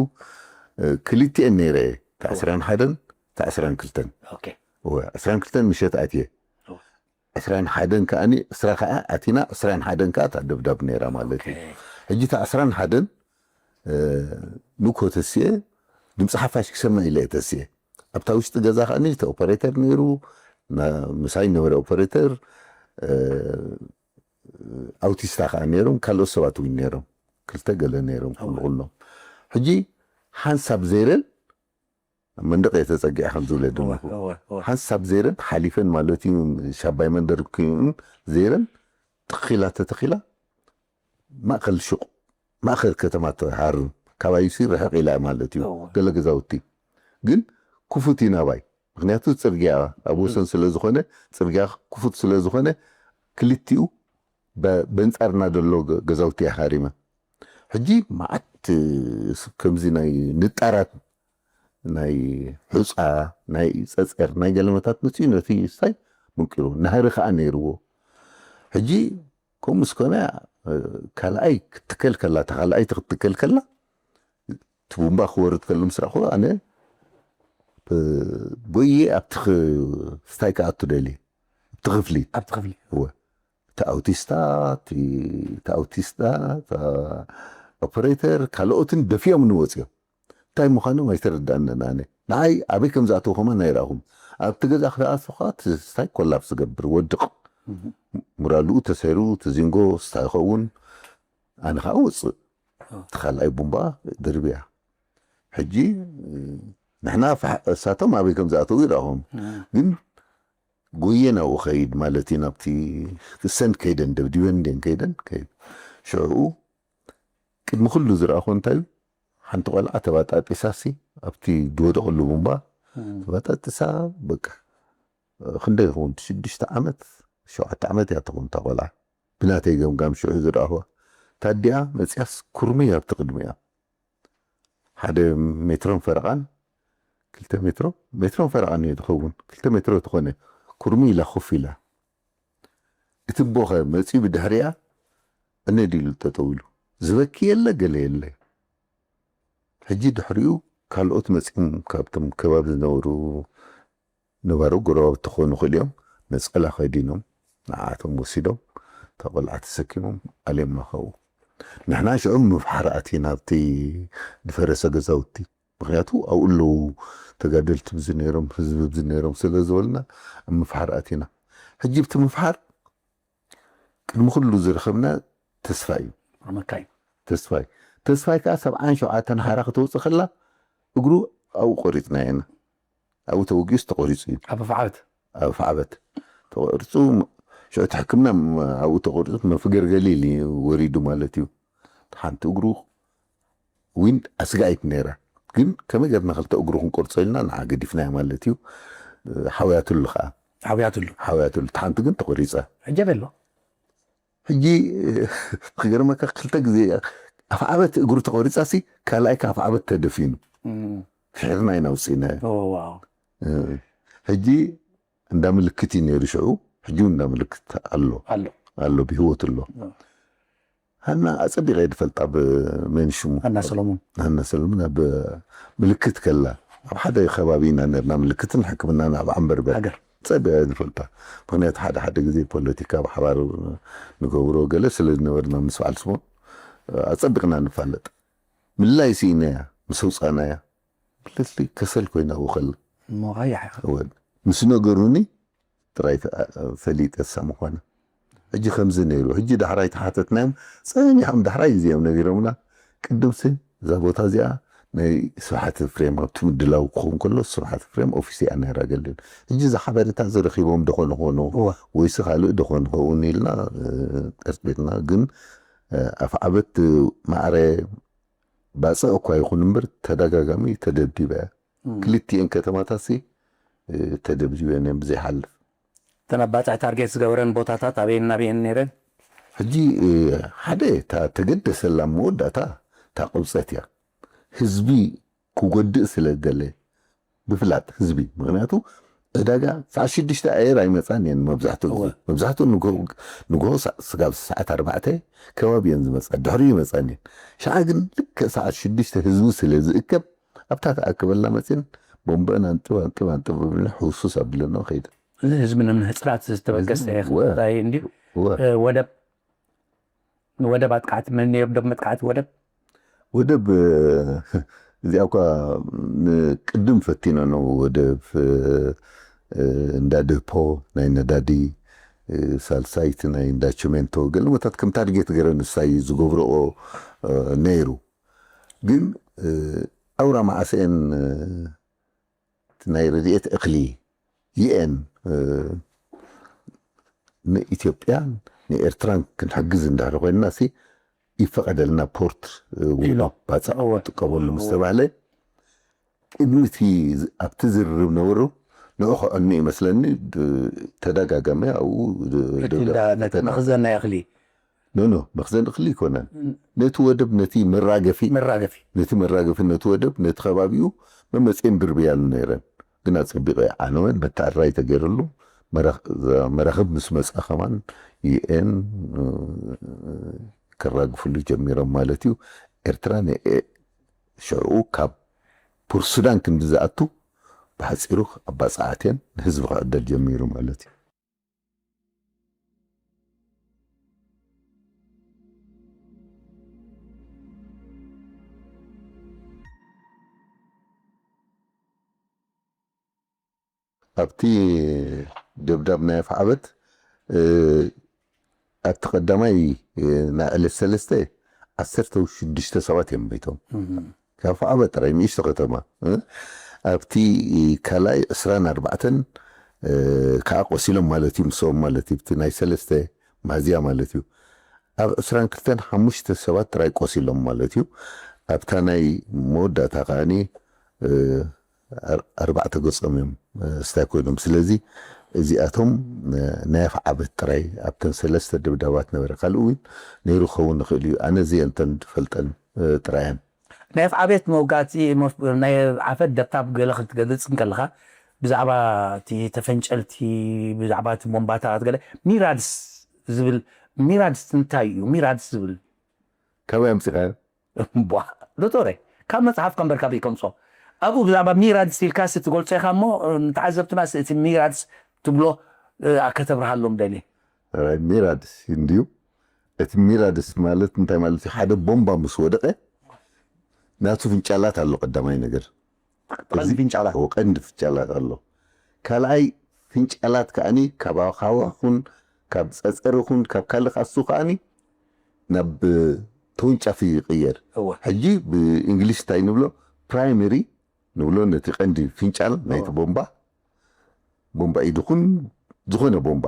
ክልቲኤን ነይረ እየ እታ ዕስራን ሓደን እታ ዕስራን ክልተን ኦኬ እወ ዕስራን ክልተን ምሸት ኣትየ እወ። ዕስራን ሓደን ከዓኒ ዕስራ ከዓ ኣቲና ዕስራን ሓደን ከዓ እታ ደብዳብ ነይራ ማለት እዩ። ሕጂ እታ ዕስራን ሓደን ንኮ ተስየ ድምፂ ሓፋሽ ክሰምዕ ኢለ እየ ተስየ ኣብታ ውሽጢ ገዛ ከዓኒ እቲ ኦፐሬተር ነይሩ ምሳይ ነበረ ኦፐሬተር ኣውቲስታ ከዓ ነይሮም ካልኦት ሰባት እውን ነይሮም ክልተ ገለ ነይሮም ኩሉ ኩሎም ሕጂ ሓንሳብ ዘይረን ኣብ መንደቕ እየ ተፀጊዐ ከም ዝብለ ድማ ሓንሳብ ዘይረን ሓሊፈን ማለት እዩ ሻባይ መንደር ዘይረን ትኺላ ተተኺላ ማእኸል ሹቕ ማእኸል ከተማ ተሃርም ካባዩሲ ርሕቕ ኢላ ማለት እዩ ገለ ገዛውቲ ግን ክፉት እዩ ናባይ ምክንያቱ ፅርግያ ኣብ ወሰን ስለ ዝኾነ ፅርግያ ክፉት ስለ ዝኾነ ክልቲኡ በንፃርና ዘሎ ገዛውቲ እያ ሃሪመ ሕጂ መዓት ከምዚ ናይ ንጣራት ናይ ሑፃ ናይ ፀፀር ናይ ገለመታት መፅኡ ነቲ ስታይ መንቂሩ ናህሪ ከዓ ነይርዎ ሕጂ ከምኡ ምስ ኮነ ካልኣይ ክትከል ከላ እታ ካልኣይቲ ክትከል ከላ እቲ ቡምባ ክወርድ ከሎ ምስ ረእኹ ኣነ ጎየ ኣብቲ ስታይ ክኣቱ ደልየ ኣብቲ ክፍሊ ኣብቲ ክፍሊ እወ እቲ ኣውቲስታ እቲ ኣውቲስታ ኦፐሬተር ካልኦትን ደፊኦም ንወፅዮም እንታይ ምዃኖም ኣይተረዳእንን ኣነ ንዓይ ኣበይ ከም ዝኣተው ከማን ኣይረእኹም ኣብቲ ገዛ ክኣትኻ ስታይ ኮላፕስ ዝገብር ወድቕ ሙራልኡ ተሰሩ እቲ ዚንጎ ስታይ ይኸውን ኣነ ከዓ ወፅእ እቲ ካልኣይ ቡምባ ድርብያ ሕጂ ንሕና እሳቶም ኣበይ ከም ዝኣተው ይረእኹም ግን ጎየ ናብኡ ከይድ ማለት እዩ ናብቲ ክሰን ከይደን ደብዲበን ደን ከይደን ከይድ ሽዕኡ ቅድሚ ኩሉ ዝረኣኹ እንታይ ሓንቲ ቆልዓ ተባጣጢሳሲ ኣብቲ ዝወደቐሉ ቡምባ ተባጣጢሳ በቃ ክንደይ ይኸውን ሽዱሽተ ዓመት ሸውዓተ ዓመት እያ ትኸውን እታ ቆልዓ ብናተይ ገምጋም ሽዑ ዝረኣኹዋ ታዲኣ መፅያስ ኩርመይ ኣብቲ ቅድሚያ ሓደ ሜትሮን ፈረቓን ክልተ ሜትሮ ሜትሮን ፈረቓን እዩ ዝኸውን ክልተ ሜትሮ ትኾነ ኩርሚ ኢላ ኮፍ ኢላ እቲ ቦኸ መፂኡ ብድሕሪኣ እነ ዲሉ ጠጠው ኢሉ ዝበኪ የለ ገለ የለ ሕጂ ድሕሪኡ ካልኦት መፂኦም ካብቶም ከባቢ ዝነበሩ ነባሩ ጎረባብቲ ክኾኑ ይኽእሉ እዮም። ነጸላ ከዲኖም ንዓቶም ወሲዶም እታ ቆልዓ ተሰኪሞም ኣልዮም መኸው። ንሕና ሽዑ ምፍሓር ኣቲና ኣብቲ ዝፈረሰ ገዛውቲ። ምኽንያቱ ኣብኡ ኣለዉ ተጋደልቲ ብዚ ነይሮም፣ ህዝቢ ብዚ ነይሮም ስለ ዝበልና ኣብ ምፍሓር ኣቲና። ሕጂ ብቲ ምፍሓር ቅድሚ ኩሉ ዝረኸብና ተስፋ እዩ። ኣመካይ። ተስፋይ። ተስፋይ ከኣ ሰብዓን ሸውዓተን ሓራ ከተውጽእ ከላ እግሩ ኣብኡ ቆሪጽና ኢና። ኣብኡ ተወጊኡስ ተቆሪጹ እዩ። ኣብ ኣፍዓበት? ኣብ ኣፍዓበት ተቆሪጹ፣ ሽዑ እቲ ሕክምና ኣብኡ ተቆሪጹ፣ መፍገር ገሊል እዩ ወሪዱ ማለት እዩ። ሓንቲ እግሩ ዊን ኣስጋኢት ነይራ። ግን ከመይ ገርና ክልተ እግሩ ክንቆርጾ ኢልና ንዓ ገዲፍናዮ ማለት እዩ። ሓውያትሉ ከኣ። ሓውያትሉ? ሓውያትሉ። እቲ ሓንቲ ግን ተቆሪጻ። ሕጂ ኣበይ ኣሎ? ሕጂ ክገርመካ ክልተ ግዜ ኣፍዓበት እግሩ ተቆሪጻሲ ካልኣይ ከኣ ኣፍዓበት ተደፊኑ። እም። ፍሒርና ኢና ኣውጺእናዮ። ኦ፣ ዋው። እ፣ ሕጂ እንዳ ምልክት እዩ ነይሩ ሽዑ። ሕጂ እውን እንዳ ምልክት ኣሎ። ኣሎ። ኣሎ፣ ብህይወት ኣሎ። እ። ሃና ኣጸቢቐ እየ ዝፈልጣ ብመን ሽሙ? ሃና ሰሎሞን። ሃና ሰሎሞን ኣብ ምልክት ከላ፣ ኣብ ሓደ ከባቢ ኢና ነርና፣ ምልክትን ሕክምናን ኣብ ዓንበርበር። ሃገር። ጸቢቐ እየ ዝፈልጣ። ምኽንያቱ ሓደ ሓደ ግዜ ፖለቲካ ብሓባር ንገብሮ ገለ ስለ ዝነበርና ምስ በዓል ስምኦን ኣጸቢቕና ንፋለጥ። ምልላይ ስኢናያ፣ ምስ ኣውጻእናያ፣ ልክሊ ከሰል ኮይና ኣብኡ ከላ። እሞ ቃያሕ ኢኻ። እወ። ምስ ነገሩኒ ጥራይ ፈ-፣ ፈሊጠ እሳ ምዃና። ሕጂ ከምዚ ነይሩ። ሕጂ ዳሕራይ ተሓተትናዮም፣ ጸኒሖም ዳሕራይ እዚኦም ነጊሮምና። ቅድምሲ እዛ ቦታ እዚኣ ናይ ስብሓት ኤፍሬም ኣብቲ ምድላው ክኸውን ከሎ ስብሓት ኤፍሬም ኦፊስ እያ ነይራ ገሊሉ። ሕጂ እዛ ሓበሬታ እዚ ረኺቦም ዶ ኾን ኾኑ እወ። ወይሲ ካልእ ዶ ኾን ኸውን ኢልና፣ እ፣ ጠርጢርና። ግን፣ እ፣ ኣፍዓበት ማዕረ ባጽዕ እኳ ይኹን እምበር ተደጋጋሚ ተደብዲበ እያ። እም። ክልቲኤን ከተማታሲ፣ እ፣ ተደብዲበን እየን ብዘይሓልፍ። እተን ኣብ ባጽዕ ታርጌት ዝገበረን ቦታታት ኣበየን ናበየን ነይረን? ሕጂ፣ እ፣ ሓደ እታ ተገደሰላ መወዳእታ እታ ቅብጸት እያ። ህዝቢ ክጎድእ ስለ ዝደለ፣ ብፍላጥ ህዝቢ፣ ምኽንያቱ ዕዳጋ ሰዓት ሽዱሽተ ኣየር ኣይመጻን እየን መብዛሕትኡ ግዜ። እወ። መብዛሕትኡ ንግሆ፣ ንግሆ ሰ-፣ ስጋብ ሰዓት ኣርባዕተ ከባቢ እየን ዝመጻ፣ ድሕሪኡ ይመጻን እየን። ሽዓ ግን ልክዕ ሰዓት ሽዱሽተ ህዝቢ ስለ ዝእከብ፣ ኣብታ ተኣከበላ መጺን ቦምበን ኣንጥብ፣ ኣንጥብ፣ ኣንጥብ ብለን ሕውሱስ ኣብለና ከይደ። እዚ ህዝቢ ንምሕጽራት ዝተበገሰ እወ። ጉዳይ እንድዩ። እወ። እ፣ ወደብ፣ ንወደብ ኣጥቃዕቲ መን ነይሩ ዶ መጥቃዕቲ ወደብ? ወደብ፣ እ፣ እዚኣ እኳ ንቅድም ፈቲኖ ነው። ወደብ፣ እ፣ እ፣ እንዳ ደፖ ናይ ነዳዲ፣ እ፣ ሳልሳይቲ ናይ እንዳ ቸሜንቶ ገለ ቦታት ከም ታርጌት ገይረ ንሳይ ዝገብረኦ፣ እ፣ ነይሩ። ግን፣ እ፣ ኣውራ መዓሰኤን፣ እ፣ እቲ ናይ ረድኤት እኽሊ ዩኤን፣ እ፣ ንኢትዮጵያን ንኤርትራን ክንሕግዝ እንድሕር ኮይንና ሲ ይፈቐደልና ፖርት፣ እ፣ ኢሎ። ባጽዕ እወ። ጥቀመሉ ምስ እወ። ተባህለ ቅድሚ እቲ ዝ-፣ ኣብቲ ዝርርብ ነበሩ ንዑ ከዕኑ ይመስለኒ ድ-፣ ተደጋጋሚ ኣብኡ ድ-፣ እቲ ድ-፣ እንዳ-፣ ነቲ ፈተና። መኽዘን ናይ እኽሊ። ኖ፣ ኖ፣ መኽዘን እኽሊ ይኮነን። እም። ነቲ ወደብ፣ ነቲ መራገፊ፣ መራገፊ። ነቲ መራገፊ፣ ነቲ ወደብ፣ ነቲ ከባቢኡ መመጽኤን ድርብያሉ ነይረን። ግን ኣጸቢቐ ዓነወን መተዓራይ ተገይረሉ። መራኽ-፣ መራኽብ ምስ መጻ ከማን ዩኤን፣ እ፣ ከራግፍሉ ጀሚሮም ማለት እዩ። ኤርትራ ን-፣ ኤ-፣ ሽዑ ካብ ፖርት ሱዳን ክንዲ ዝኣቱ ብሓጺሩ ኣባጻዓትየን ንህዝቢ ክዕደል ጀሚሩ ማለት እዩ። ኣብቲ ደብዳብ ናይ ኣፍዓበት፣ እ፣ ኣብቲ ቀዳማይ፣ እ፣ ናይ ዕለት ሰለስተ ዓሰርተ ሽዱሽተ ሰባት እዮም ሞይቶም። እም። ካብ ኣፍዓበት ጥራይ ንእሽቶ ከተማ፣ እ፣ ኣብቲ ካልኣይ ዕስራን ኣርባዕተን፣ እ፣ ከዓ ቆሲሎም ማለት እዩ፣ ምስኦም ማለት እዩ። ኣብቲ ናይ ሰለስተ ሚያዝያ ማለት እዩ። ኣብ ዕስራን ክልተን ሓሙሽተ ሰባት ጥራይ ቆሲሎም ማለት እዩ። ኣብታ ናይ መወዳእታ ከዓኒ፣ እ፣ ኣር-፣ ኣርባዕተ ገጾም እዮም፣ እ፣ ስታይ ኮይኖም። ስለዚ እዚኣቶም፣ እ፣ ናይ ኣፍዓበት ጥራይ ኣብተን ሰለስተ ደብዳባት ነበረ። ካልእ እውን ነይሩ ክኸውን ይኽእል እዩ። ኣነ እዚአን እተን ዝፈልጠን፣ እ፣ ጥራይ እየን። ናይ ኣፍዓበት መውጋእቲ፣ መፍ-፣ ናይ ኣፍዓበት ደብዳብ ገለ ክትገልጽ እንከለኻ፣ ብዛዕባ እቲ ተፈንጨልቲ፣ ብዛዕባ እቲ ቦምባታት ገለ፣ ሚራድስ ዝብል፣ ሚራድስ እንታይ እዩ? ሚራድስ ዝብል? ካበይ ኣምጺኻዮ? እምቧ፣ ዶክተረ፣ ካብ መጽሓፍካ እምበር ካበይ ከምጾ? ኣብኡ ብዛዕባ ሚራድስ ኢልካ ስ ትገልጾ ኢኻ እሞ፣ ንተዓዘብትና ስ እቲ ሚራድስ ትብሎ፣ እ፣ ከተብርሃሎም ደልየ። ራይ ሚራድስ እንዲዩ። እቲ ሚራድስ ማለት እንታይ ማለት እዩ? ሓደ ቦምባ ምስ ወደቐ ናቱ ፍንጫላት ኣሎ። ቀዳማይ ነገር ቀንዲ ፍንጫላት። ቀንዲ ፍንጫላት ኣሎ። ካልኣይ ፍንጫላት ከዓኒ ካብ ኣኻውሕ ኹን ካብ ጸጸር ኹን ካብ ካልእ ካሱ ከዓኒ ናብ ተወንጫፊ ይቕየር። ሕጂ ብእንግሊሽ እንታይ ንብሎ? ፕራይመሪ ንብሎ ነቲ ቀንዲ ፍንጫል ናይቲ ቦምባ፣ ቦምባ ኢድ ኹን ዝኾነ ቦምባ።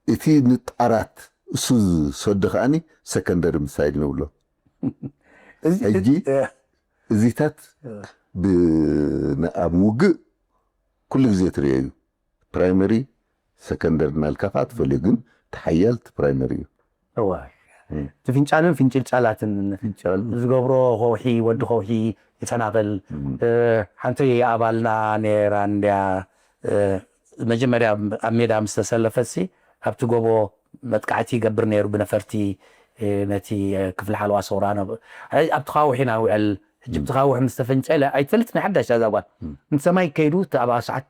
እቲ ንጣራት እሱ ዝሰዶ ከዓኒ ሰከንደሪ ሚሳይል ንብሎ። ሕጂ እዚታት ኣብ ውግእ ኩሉ ግዜ ትርእዮ እዩ። ፕራይመሪ፣ ሰከንደሪ እናልካ ከዓ ትፈልዮ፣ ግን ተሓያል እቲ ፕራይመሪ እዩ። እዋ እቲ ፍንጫልን ፍንጭልጫላትን ዝገብሮ ከውሒ፣ ወዲ ከውሒ ይፈናቐል። ሓንቲ ኣባልና ነይራ እንድያ፣ መጀመርያ ኣብ ሜዳ ምስ ተሰለፈትሲ ኣብቲ ጎቦ መጥቃዕቲ ይገብር ነይሩ ብነፈርቲ ነቲ ክፍሊ ሓለዋ ሰውራ። ኣብቲ ካውሒ ኢና ውዕል። ሕጂ ብቲ ካውሒ ምስ ተፈንጨለ ኣይትፈልጥ ናይ ሓዳሽ እዛ ጓል ንሰማይ ከይዱ፣ እቲ ኣብ ሰዓት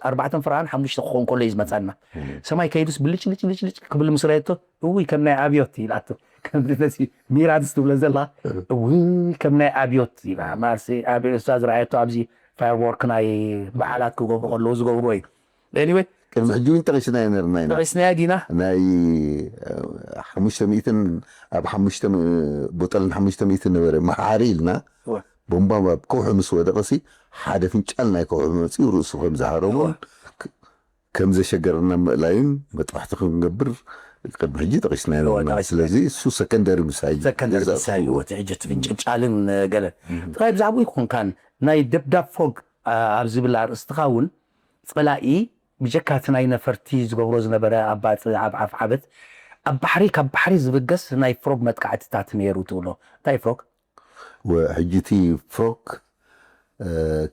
ኣርባዕተን ፍርቓን ሓሙሽተ ክኸውን ከሎ እዩ ዝመፃና። ሰማይ ከይዱስ ብልጭ ልጭ ልጭ ልጭ ክብል ምስ ረኣየቶ፣ እውይ ከም ናይ ኣብዮት ኢላቶ። ከምዚ ነዚ ሚራድስ ትብሎ ዘላ፣ እውይ ከም ናይ ኣብዮት ኢላ። ማርሲ ኣብዮት እሷ ዝረኣየቶ ኣብዚ ፋየርዎርክ ናይ በዓላት ክገብሩ ከለዉ ዝገብርዎ እዩ። ኤኒወይ ቅድሚ ሕጂ እውን ጠቂስናዮ ነርና ኢና። ጠቂስናያ ዲና። ናይ ሓሙሽተ ሚእትን ኣብ ሓሙሽተ ቦጠልን ሓሙሽተ ሚእትን ነበረ መሓሪ ኢልና። ቦምባ ኣብ ከውሒ ምስ ወደቐሲ ሓደ ፍንጫል ናይ ከውሒ መፂኡ ርእሱ ከም ዝሃረሞን ከም ዘሸገረና ምእላይን መጥባሕቲ ክንገብር ቅድሚ ሕጂ ጠቂስናዮ ነርና። ስለዚ እሱ ሰከንደሪ ምሳይ ሰከንደሪ ምሳይ እዩ። እቲ ሕጂ እቲ ፍንጭልጫልን ገለን ጥራይ ብዛዕባኡ ይኮንካን ናይ ደብዳብ ፎግ ኣብ ዝብል ኣርእስትኻ እውን ጸላኢ ብጀካ እቲ ናይ ነፈርቲ ዝገብሮ ዝነበረ ኣብ ባጽዕ ኣብ ዓፍዓበት ኣብ ባሕሪ ካብ ባሕሪ ዝብገስ ናይ ፍሮግ መጥቃዕትታት ነይሩ ትብሎ። እንታይ ፍሮግ? ሕጂ እቲ ፍሮግ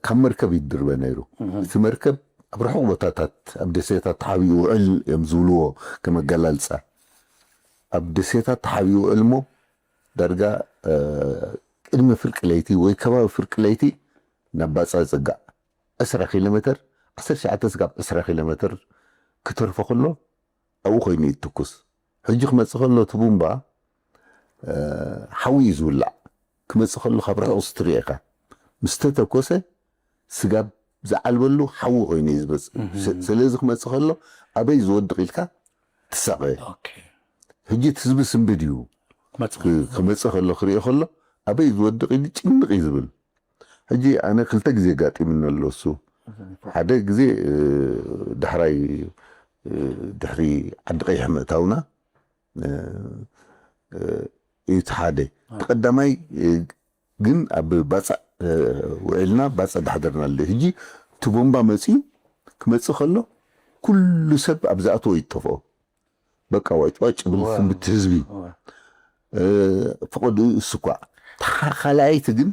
ካብ መርከብ ይድርበ ነይሩ። እቲ መርከብ ኣብ ርሑቕ ቦታታት ኣብ ደሴታት ተሓቢኡ ውዕል እዮም ዝብልዎ ከመገላልፃ። ኣብ ደሴታት ተሓቢኡ ውዕል እሞ ዳርጋ ቅድሚ ፍርቂ ለይቲ ወይ ከባቢ ፍርቂ ለይቲ ናብ ባፅዕ ፅጋዕ ዕስራ ኪሎ ሜትር፣ ዓሰርተ ትሽዓተ ስጋብ ዕስራ ኪሎ ሜትር ክተርፎ ከሎ ኣብኡ ኮይኑ እዩ ትኩስ። ሕጂ ክመፅእ ከሎ እቲ ቡምባ ሓዊ እዩ ዝውላዕ። ክመፅእ ከሎ ካብ ርሑቕ ስትሪኦ ኢኻ ምስ ተተኮሰ ስጋብ ዝዓልበሉ ሓዊ ኮይኑ እዩ ዝመፅእ። ስለዚ ክመፅእ ከሎ ኣበይ ዝወድቕ ኢልካ ትሳቐ። ሕጂ እቲ ህዝቢ ስንብድ እዩ ክመፅእ ከሎ ክሪኦ ከሎ ኣበይ ዝወድቕ ኢሉ ጭንቕ እዩ ዝብል። ሕጂ ኣነ ክልተ ግዜ ጋጢምኒ ኣሎ እሱ። ሓደ ግዜ ዳሕራይ ድሕሪ ዓዲ ቀይሕ ምእታውና እዩ እቲ ሓደ። እቲ ቀዳማይ ግን ኣብ ባፅዕ ውዒልና ባፅዕ ዳሕደርና ኣሎ። ሕጂ እቲ ቦምባ መፅዩ ክመፅእ ከሎ ኩሉ ሰብ ኣብ ዝኣተዎ ይጠፍኦ። በቃ ዋጭ ዋጭ ብል ስምብቲ ህዝቢ ፈቐዱ እሱ እኳ። ካልኣይቲ ግን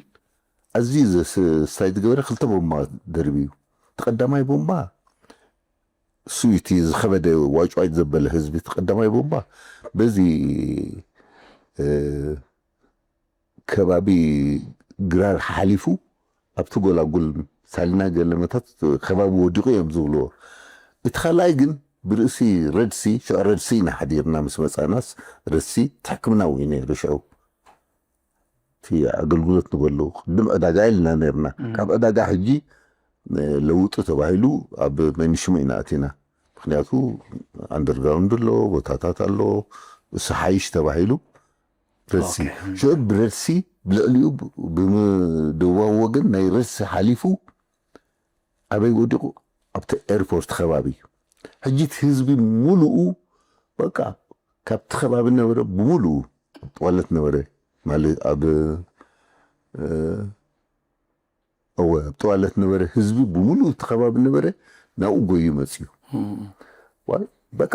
ኣዝዩ ዘስታይ ዝገበረ ክልተ ቦምባ ደርቢ እዩ። እቲ ቀዳማይ ቦምባ እሱ እቲ ዝኸበደ ዋጭ ዋጭ ዘበለ ህዝቢ እቲ ቀዳማይ ቦምባ በዚ ከባቢ ግራር ሓሊፉ ኣብቲ ጎላጉል ሳሊና ገለመታት ከባቢ ወዲቑ እዮም ዝብልዎ። እቲ ካልኣይ ግን ብርእሲ ረድሲ ሽዑ ረድሲ ኢና ሓዲርና ምስ መፃናስ ረድሲ እቲ ሕክምና ወይ ነይሩ ሽዑ እቲ ኣገልግሎት ንበሉ ቅድም ዕዳጋ ኢልና ነርና። ካብ ዕዳጋ ሕጂ ለውጢ ተባሂሉ ኣብ መንሽሞ ኢና ኣቲና። ምክንያቱ ኣንደርግራውንድ ኣሎ፣ ቦታታት ኣሎ፣ እሱ ሓይሽ ተባሂሉ ረድሲ ሽዑ ብረድሲ ብልዕሊኡ ብምደቡባዊ ወገን ናይ ረድሲ ሓሊፉ ኣበይ ወዲቑ ኣብቲ ኤርፖርት ከባቢ። ሕጂ እቲ ህዝቢ ሙሉኡ በቃ ካብቲ ከባቢ ነበረ ብሙሉኡ ጥዋለት ነበረ ማለት ኣብ እወ ኣብ ጠዋለት ነበረ ህዝቢ ብምሉእ እቲ ከባቢ ነበረ ናብኡ ጎዩ መፅዩ። በቃ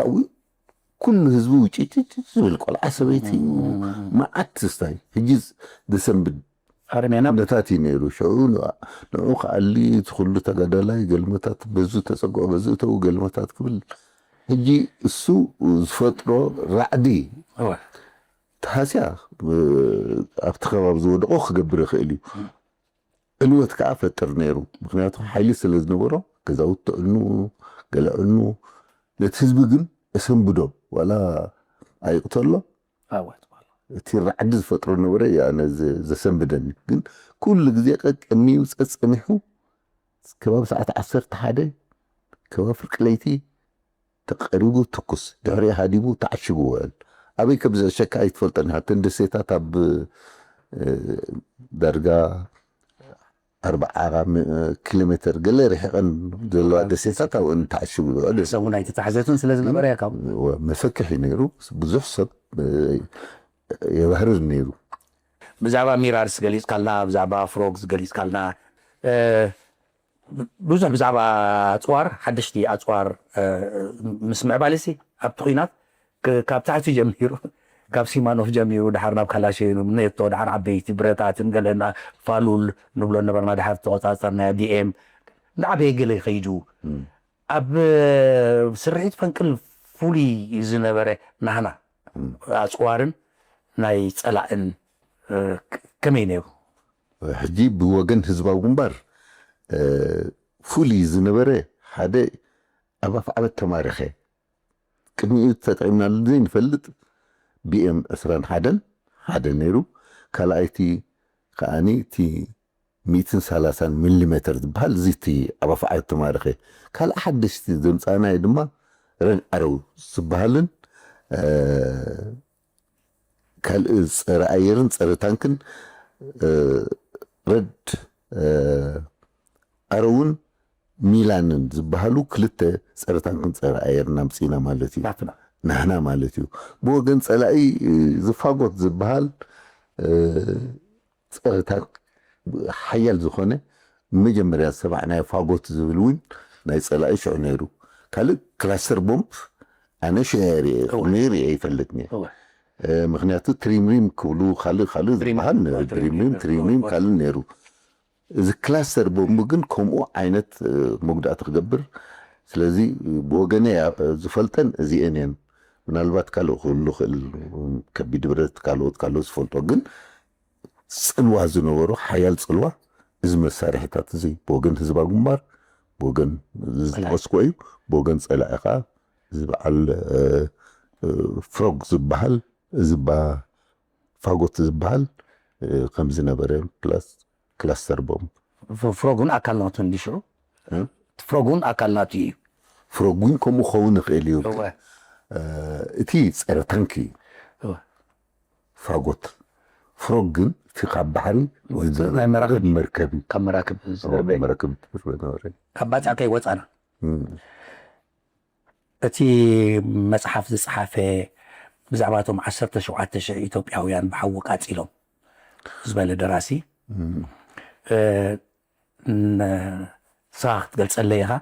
ኩሉ ህዝቢ ውጭጭጭ ዝብል ቆልዓ ሰበይቲ መዓት ስታይ ሕጂ ደሰንብድ ኩነታት እዩ ነይሩ። ሽዑ ንዑ ከኣሊ እቲ ኩሉ ተጋዳላይ ገልመታት በዙ ተፀግዖ በዙ እተው ገልመታት ክብል ሕጂ እሱ ዝፈጥሮ ራዕዲ ተሃስያ ኣብቲ ከባቢ ዝወደቆ ክገብር ይኽእል እዩ። ዕንወት ከዓ ፈጥር ነይሩ። ምክንያቱ ሓይሊ ስለ ዝነበሮ ገዛውቲ ዕኑ፣ ገለ ዕኑ፣ ነቲ ህዝቢ ግን እሰንብዶ፣ ዋላ ኣይቕተሎ፣ ኣወት እቲ ራዕዲ ዝፈጥሮ ነበረ። ኣነ ዘሰንብደኒ ግን ኩሉ ግዜ ቀቀሚዩ ጸጸኒሑ ከባቢ ሰዓት ዓሰርተ ሓደ ከባቢ ፍርቂ ለይቲ ተቐሪቡ ትኩስ፣ ድሕሪ ሃዲሙ ተዓሽጉ ውዕል። ኣበይ ከም ዘዕሸካ ኣይትፈልጠን። ሃተን ደሴታት ኣብ ዳርጋ ኣርባዓ ኪሎ ሜትር ገለ ርሒቐን ዘለዋ ደሴታት ኣብኡ ተዓሽጉ ውዕል። ሰሙን ኣይተታሕዘትን ስለ ዝነበረ ካብ መሰክሕ እዩ ነይሩ። ብዙሕ ሰብ የባህርር ነይሩ። ብዛዕባ ሚራርስ ገሊጽካልና፣ ብዛዕባ ፍሮግስ ገሊጽካልና፣ ብዙሕ ብዛዕባ ኣፅዋር፣ ሓደሽቲ ኣፅዋር ምስ ምዕባለሲ ኣብቲ ኩናት ካብ ታሕቲ ጀሚሩ፣ ካብ ሲማኖፍ ጀሚሩ ድሓር ናብ ካላሽን፣ ኔቶ፣ ድሓር ዓበይቲ ብረታትን ገለና ፋሉል ንብሎ ነበርና፣ ድሓር ተቆፃፀርና ቢኤም ንዓበየ ገለ ይኸይዱ። ኣብ ስርሒት ፈንቅል ፍሉይ ዝነበረ ናህና ኣፅዋርን ናይ ፀላእን ከመይ ነይሩ? ሕጂ ብወገን ህዝባዊ ግንባር ፍሉይ ዝነበረ ሓደ ኣብ ኣፍዓበት ተማሪኸ ቅድሚኡ ተጠቂምናሉ ዘይንፈልጥ ቢኤም ዕስራን ሓደን ሓደ ነይሩ። ካልኣይቲ ከዓኒ እቲ ሚእትን ሰላሳን ሚሊ ሜተር ዝበሃል እዚ እቲ ኣብ ኣፍዓበት ተማሪኸ። ካልእ ሓደሽቲ ዘምፃእናዮ ድማ ረን ዓረው ዝበሃልን ካልእ ፀረ ኣየርን ፀረ ታንክን ረድ ዓረውን ሚላንን ዝበሃሉ ክልተ ፀረ ታንክን ፀረ ኣየርን ኣምፂና ማለት እዩ። ናትና ማለት እዩ። ብወገን ፀላኢ ዝፋጎት ዝበሃል ፀረ ታንክ ሓያል ዝኾነ መጀመርያ ዝሰማዕናዮ ፋጎት ዝብል እውን ናይ ፀላኢ ሽዑ ነይሩ። ካልእ ክላስተር ቦምብ ኣነ ሽዑ ነይሩ ይፈልጥኒ። ምክንያቱ ትሪምሪም ክብሉ ካልእ ካልእ ዝበሃል ድሪምሪም ትሪምሪም ካልእ ነይሩ። እዚ ክላስተር ቦምብ ግን ከምኡ ዓይነት መጉዳእቲ ክገብር፣ ስለዚ ብወገነ ዝፈልጠን እዚአን እየን። ምናልባት ካልእ ክህሉ ክእል፣ ከቢድ ብረት ካልኦት ካልኦት ዝፈልጦ ግን ፅልዋ ዝነበሮ ሓያል ፅልዋ እዚ መሳርሒታት እዚ ብወገን ህዝባ ግንባር ብወገን ዝጠቀስኮ እዩ። ብወገን ፀላኢ ከዓ እዚ በዓል ፍሮግ ዝበሃል እዚ ባ ፋጎት ዝበሃል ከምዝነበረ ፕላስ ክላስተር ቦምብ ፍሮግ እውን ኣካል ናቱ እንዲ ሽዑ ፍሮግ እውን ኣካል ናቱ እዩ። ፍሮግ እውን ከምኡ ክኸውን ይኽእል እዩ። እቲ ፀረ ታንክ እዩ ፋጎት። ፍሮግ ግን እቲ ካብ ባሕሪ መርከብ ካብ መራክብ መራክብ ካብ ባጽዕ ከይወፃና እቲ መፅሓፍ ዝፀሓፈ ብዛዕባ እቶም ዓሰርተ ሸውዓተ ሽሕ ኢትዮጵያውያን ብሓዊ ቃፂሎም ዝበለ ደራሲ ንስኻ ክትገልፀለይ ኢኻ።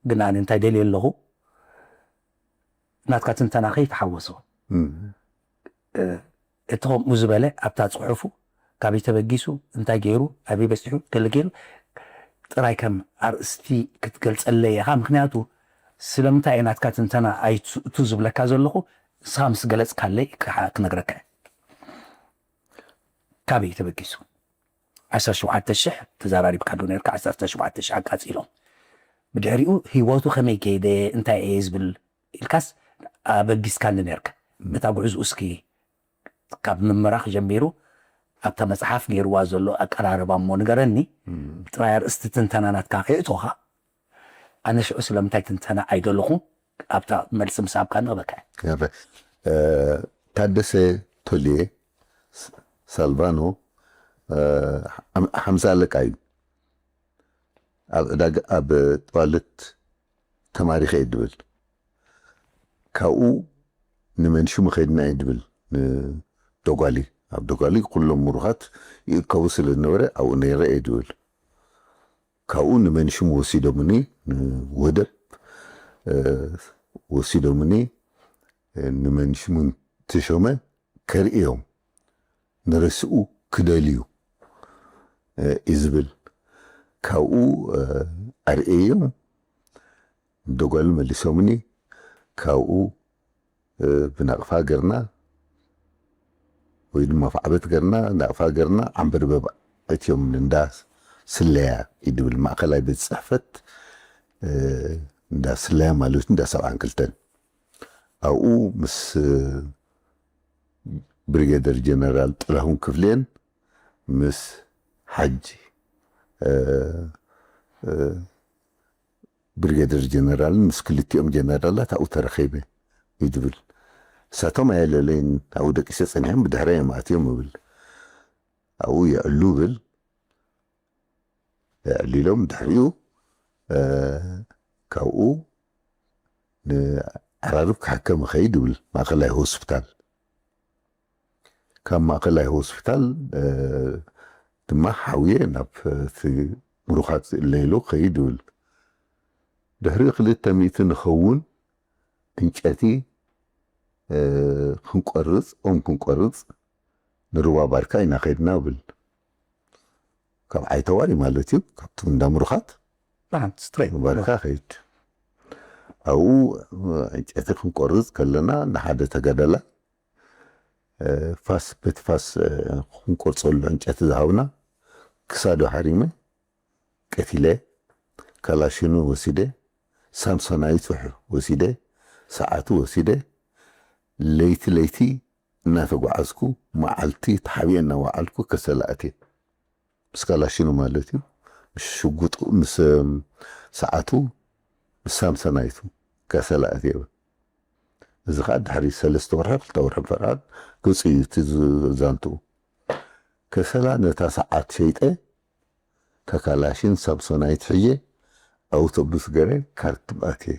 ግን ኣነ እንታይ ደልየ ኣለኹ ናትካ ትንተና ከይተሓወሶ እቲ ከምኡ ዝበለ ኣብታ ፅሑፉ ካበይ ተበጊሱ እንታይ ገይሩ ኣበይ በፂሑ ገለ ገይሩ ጥራይ ከም ኣርእስቲ ክትገልፀለይ ኢኻ። ምክንያቱ ስለምንታይ እየ ናትካ ትንተና ኣይትእቱ ዝብለካ ዘለኹ ንስኻ ምስ ገለፅካለይ ክነግረካ። ካበይ ተበጊሱ ዓሰርተ ሸውዓተ ሽሕ ተዘራሪብካሉ ነርካ። ዓሰርተ ሸውዓተ ሽሕ ኣቃፂሎም ብድሕሪኡ ህይወቱ ከመይ ከይደ እንታይ እየ ዝብል ኢልካስ ኣበጊስካኒ ነርካ። ነታ ጉዕዝኡ እስኪ ካብ ምምራኽ ጀሚሩ ኣብታ መፅሓፍ ገይርዋ ዘሎ ኣቀራርባ እሞ ንገረኒ። ጥራይ ኣርእስቲ ትንተና ናትካ ከይእቶኻ ኣነ ሽዑ ስለምንታይ ትንተና ኣይደለኹ ኣብታ መልሲ ምስ ኣብካ ንቕበካ። ታደሰ ቶልየ ሳልቫኖ ሓምሳ ኣለቃ እዩ። ኣብ ዕዳጋ ኣብ ጠዋልት ተማሪኸ እየ ድብል። ካብኡ ንመንሽሙ ከይድና እየ ድብል። ንደጓሊ ኣብ ደጓሊ ኩሎም ምሩኻት ይእከቡ ስለ ዝነበረ ኣብኡ ነይረ እየ ድብል። ካብኡ ንመንሽሙ ወሲዶምኒ ንወደብ ወሲዶምኒ ንመንሽሙ ተሾመ ከርእዮም ንርእስኡ ክደልዩ እዩ ዝብል። ካብኡ ኣርእየዮም ደጓሉ መሊሶምኒ። ካብኡ ብናቕፋ ገርና ወይ ድማ ፋዕበት ገርና ናቕፋ ገርና ዓንበርበብ ኣትዮም እንዳ ስለያ እዩ ድብል፣ ማእኸላይ ቤት ፅሕፈት እንዳ ስለያ ማለት እንዳ ሰብዓን ክልተን። ኣብኡ ምስ ብሪጌደር ጀነራል ጥላሁን ክፍሌን ምስ ሓጂ ብሪጌደር ጀነራልን ምስ ክልቲኦም ጀነራላት ኣብኡ ተረኺበ እዩ ድብል። እሳቶም ኣየለለይን፣ ኣብኡ ደቂሰ ጸኒሖም ብድሕረ እዮም ኣትዮም እብል። ኣብኡ የዕሉ ብል፣ የዕሊሎም ድሕሪኡ ካብኡ ንዓራርብ ክሕከም ኸይድ ይብል ማእኸላይ ሆስፒታል። ካብ ማእኸላይ ሆስፒታል ድማ ሓውየ ናብ እቲ ምሩኻት ለይሎ ኸይድ ይብል። ድሕሪ ክልተ ሚእቲ ንኸውን እንጨቲ ክንቆርፅ፣ ኦም ክንቆርፅ ንሩባ ባርካ ኢና ኸድና ብል። ካብ ዓይተዋሪ ማለት እዩ፣ ካብቲ እንዳ ምሩኻት ባርካ ኸይድ። ኣብኡ ዕንጨቲ ክንቆርፅ ከለና ንሓደ ተጋዳላ ፋስ፣ በቲ ፋስ ክንቆርፀሉ ዕንጨቲ ዝሃብና ክሳዱ ሓሪመ ቀቲለ፣ ካላሽኑ ወሲደ፣ ሳምሶናይቱ ወሲደ፣ ሰዓቱ ወሲደ፣ ለይቲ ለይቲ እናተጓዓዝኩ መዓልቲ ተሓቢኤ እናወዓልኩ ከሰላ ኣትየ። ምስ ካላሽኑ ማለት እዩ። ምስ ሽጉጡ፣ ምስ ሰዓቱ፣ ምስ ሳምሶናይቱ ከሰላ ኣትየ። እዚ ኸዓ ድሕሪ ሰለስተ ወርሒ፣ ክልተ ወርሒ ፈርቓድ ገጹ እዩ እቲ ዛንትኡ። ከሰላ ነታ ሰዓት ሸይጠ፣ ተካላሽን ሳምሶናይት ሕየ ኣውቶቡስ ገረ ካርቱም ኣትየ።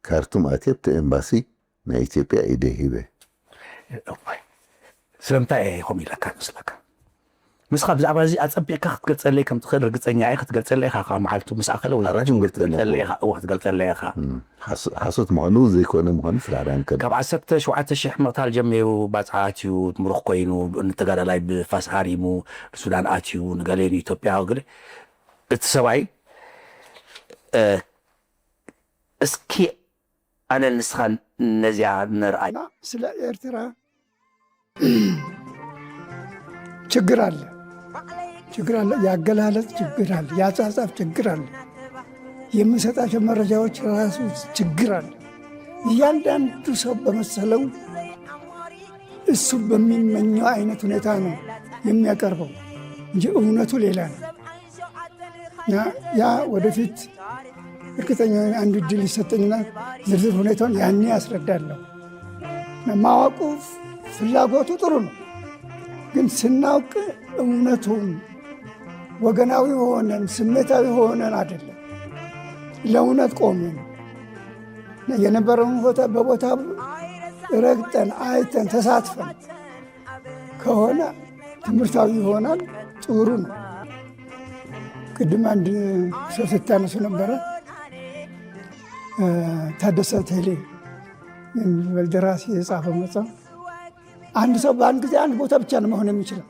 ካርቱም ኣትየ ኣብቲ ኤምባሲ ናይ ኢትዮጵያ ኢደ ሂበ። ስለምንታይ እየ ከምኡ ኢለካ መስለካ? ንስኻ ብዛዕባ እዚ ኣጸቢቕካ ክትገልጸለይ ከም ትኽእል ርግጸኛ እየ። ክትገልጸለይ ኢኻ፣ ካብ መዓልቱ ምስ ኣኸለ ወይ ኣራጅም ገልጸለይ ክትገልጸለይ ኢኻ። ኢኻ፣ እወ፣ ክትገልጸለይ ኢኻ። እም፣ ሓሶ-፣ ሓሶት ምዃኑ ዘይኮነ ምዃኑ ስራሕ ዳንከል። ካብ ዓሰርተ ሸውዓተ ሺሕ ምቕታል ጀሚሩ ባጽዓ ኣትዩ፣ ምሩኽ ኮይኑ፣ ንተጋዳላይ ብፋስ ሃሪሙ፣ ንሱዳን ኣትዩ፣ ንገሌ ንኢትዮጵያ፣ ገሌ። እቲ ሰብኣይ፣ እ፣ እስኪ ኣነን ንስኻን ነዚኣ ንርኣይ። ስለ ኤርትራ ችግር አለ፣ ችግር አለ። ያገላለጽ ችግር አለ፣ ያጻጻፍ ችግር አለ፣ የምንሰጣቸው መረጃዎች ራሱ ችግር አለ። እያንዳንዱ ሰው በመሰለው እሱ በሚመኘው አይነት ሁኔታ ነው የሚያቀርበው እንጂ እውነቱ ሌላ ነው። እና ያ ወደፊት እርግጠኛ ነኝ አንድ እድል ይሰጠኝና ዝርዝር ሁኔታውን ያኔ ያስረዳለሁ። እና ማወቁ ፍላጎቱ ጥሩ ነው፣ ግን ስናውቅ እውነቱን ወገናዊ ሆነን ስሜታዊ ሆነን አይደለም፣ ለእውነት ቆመን የነበረውን ቦታ በቦታ ረግጠን አይተን ተሳትፈን ከሆነ ትምህርታዊ ይሆናል፣ ጥሩ ነው። ቅድም አንድ ሰው ስታነሱ ነበረ፣ ታደሰ ቴሌ የሚባል ደራሲ የጻፈው መጽሐፍ። አንድ ሰው በአንድ ጊዜ አንድ ቦታ ብቻ ነው መሆን የሚችለው።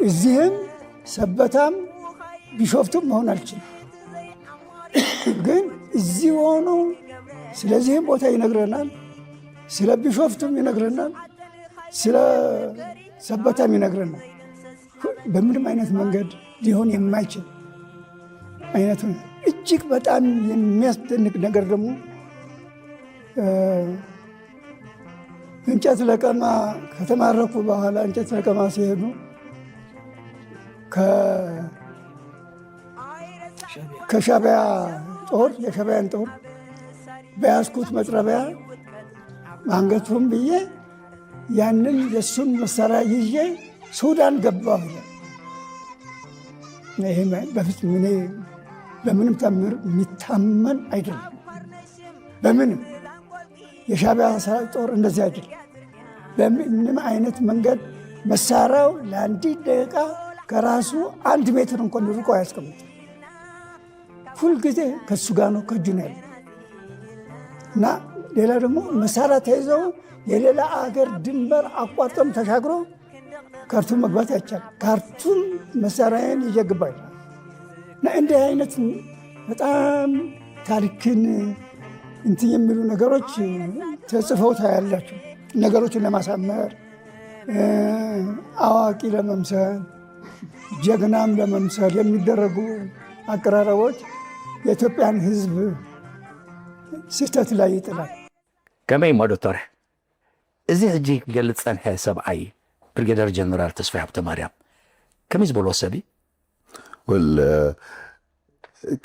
እዚህም ሰበታም ቢሾፍቱም መሆን አልችልም። ግን እዚህ ሆኖ ስለዚህም ቦታ ይነግረናል፣ ስለ ቢሾፍቱም ይነግረናል፣ ስለ ሰበታም ይነግረናል። በምንም አይነት መንገድ ሊሆን የማይችል አይነቱ ነው። እጅግ በጣም የሚያስደንቅ ነገር ደግሞ እንጨት ለቀማ ከተማረኩ በኋላ እንጨት ለቀማ ሲሄዱ ከሻቢያ ጦር፣ የሻቢያን ጦር በያዝኩት መጥረቢያ አንገቱን ብዬ ያንን የእሱን መሳሪያ ይዤ ሱዳን ገባሁ ይላል። ይሄ በፍጹም እኔ በምንም ታምር የሚታመን አይደለም። በምንም የሻቢያ ሰራዊት ጦር እንደዚህ አይደለም። በምንም አይነት መንገድ መሳሪያው ለአንዲት ደቂቃ ከራሱ አንድ ሜትር እንኳን ርቆ አያስቀምጥም። ሁልጊዜ ከሱ ጋር ነው፣ ከእጁ ነው ያለው። እና ሌላ ደግሞ መሳሪያ ተይዘው የሌላ አገር ድንበር አቋርጠም ተሻግሮ ካርቱም መግባት አይቻልም። ካርቱም መሳሪያዬን ይዤ ግባ ይላል። እና እንዲህ አይነት በጣም ታሪክን እንትን የሚሉ ነገሮች ተጽፈው ታያላችሁ። ነገሮችን ለማሳመር፣ አዋቂ ለመምሰል፣ ጀግናም ለመምሰል የሚደረጉ አቀራረቦች የኢትዮጵያን ሕዝብ ስህተት ላይ ይጥላል። ከመይ እሞ ዶክተር፣ እዚ ሕጂ ክገልጽ ጸንሐ ሰብኣይ ብርጌደር ጀነራል ተስፋይ ሃብተ ማርያም ከመይ ዝበሎ ሰብ እዩ? ወል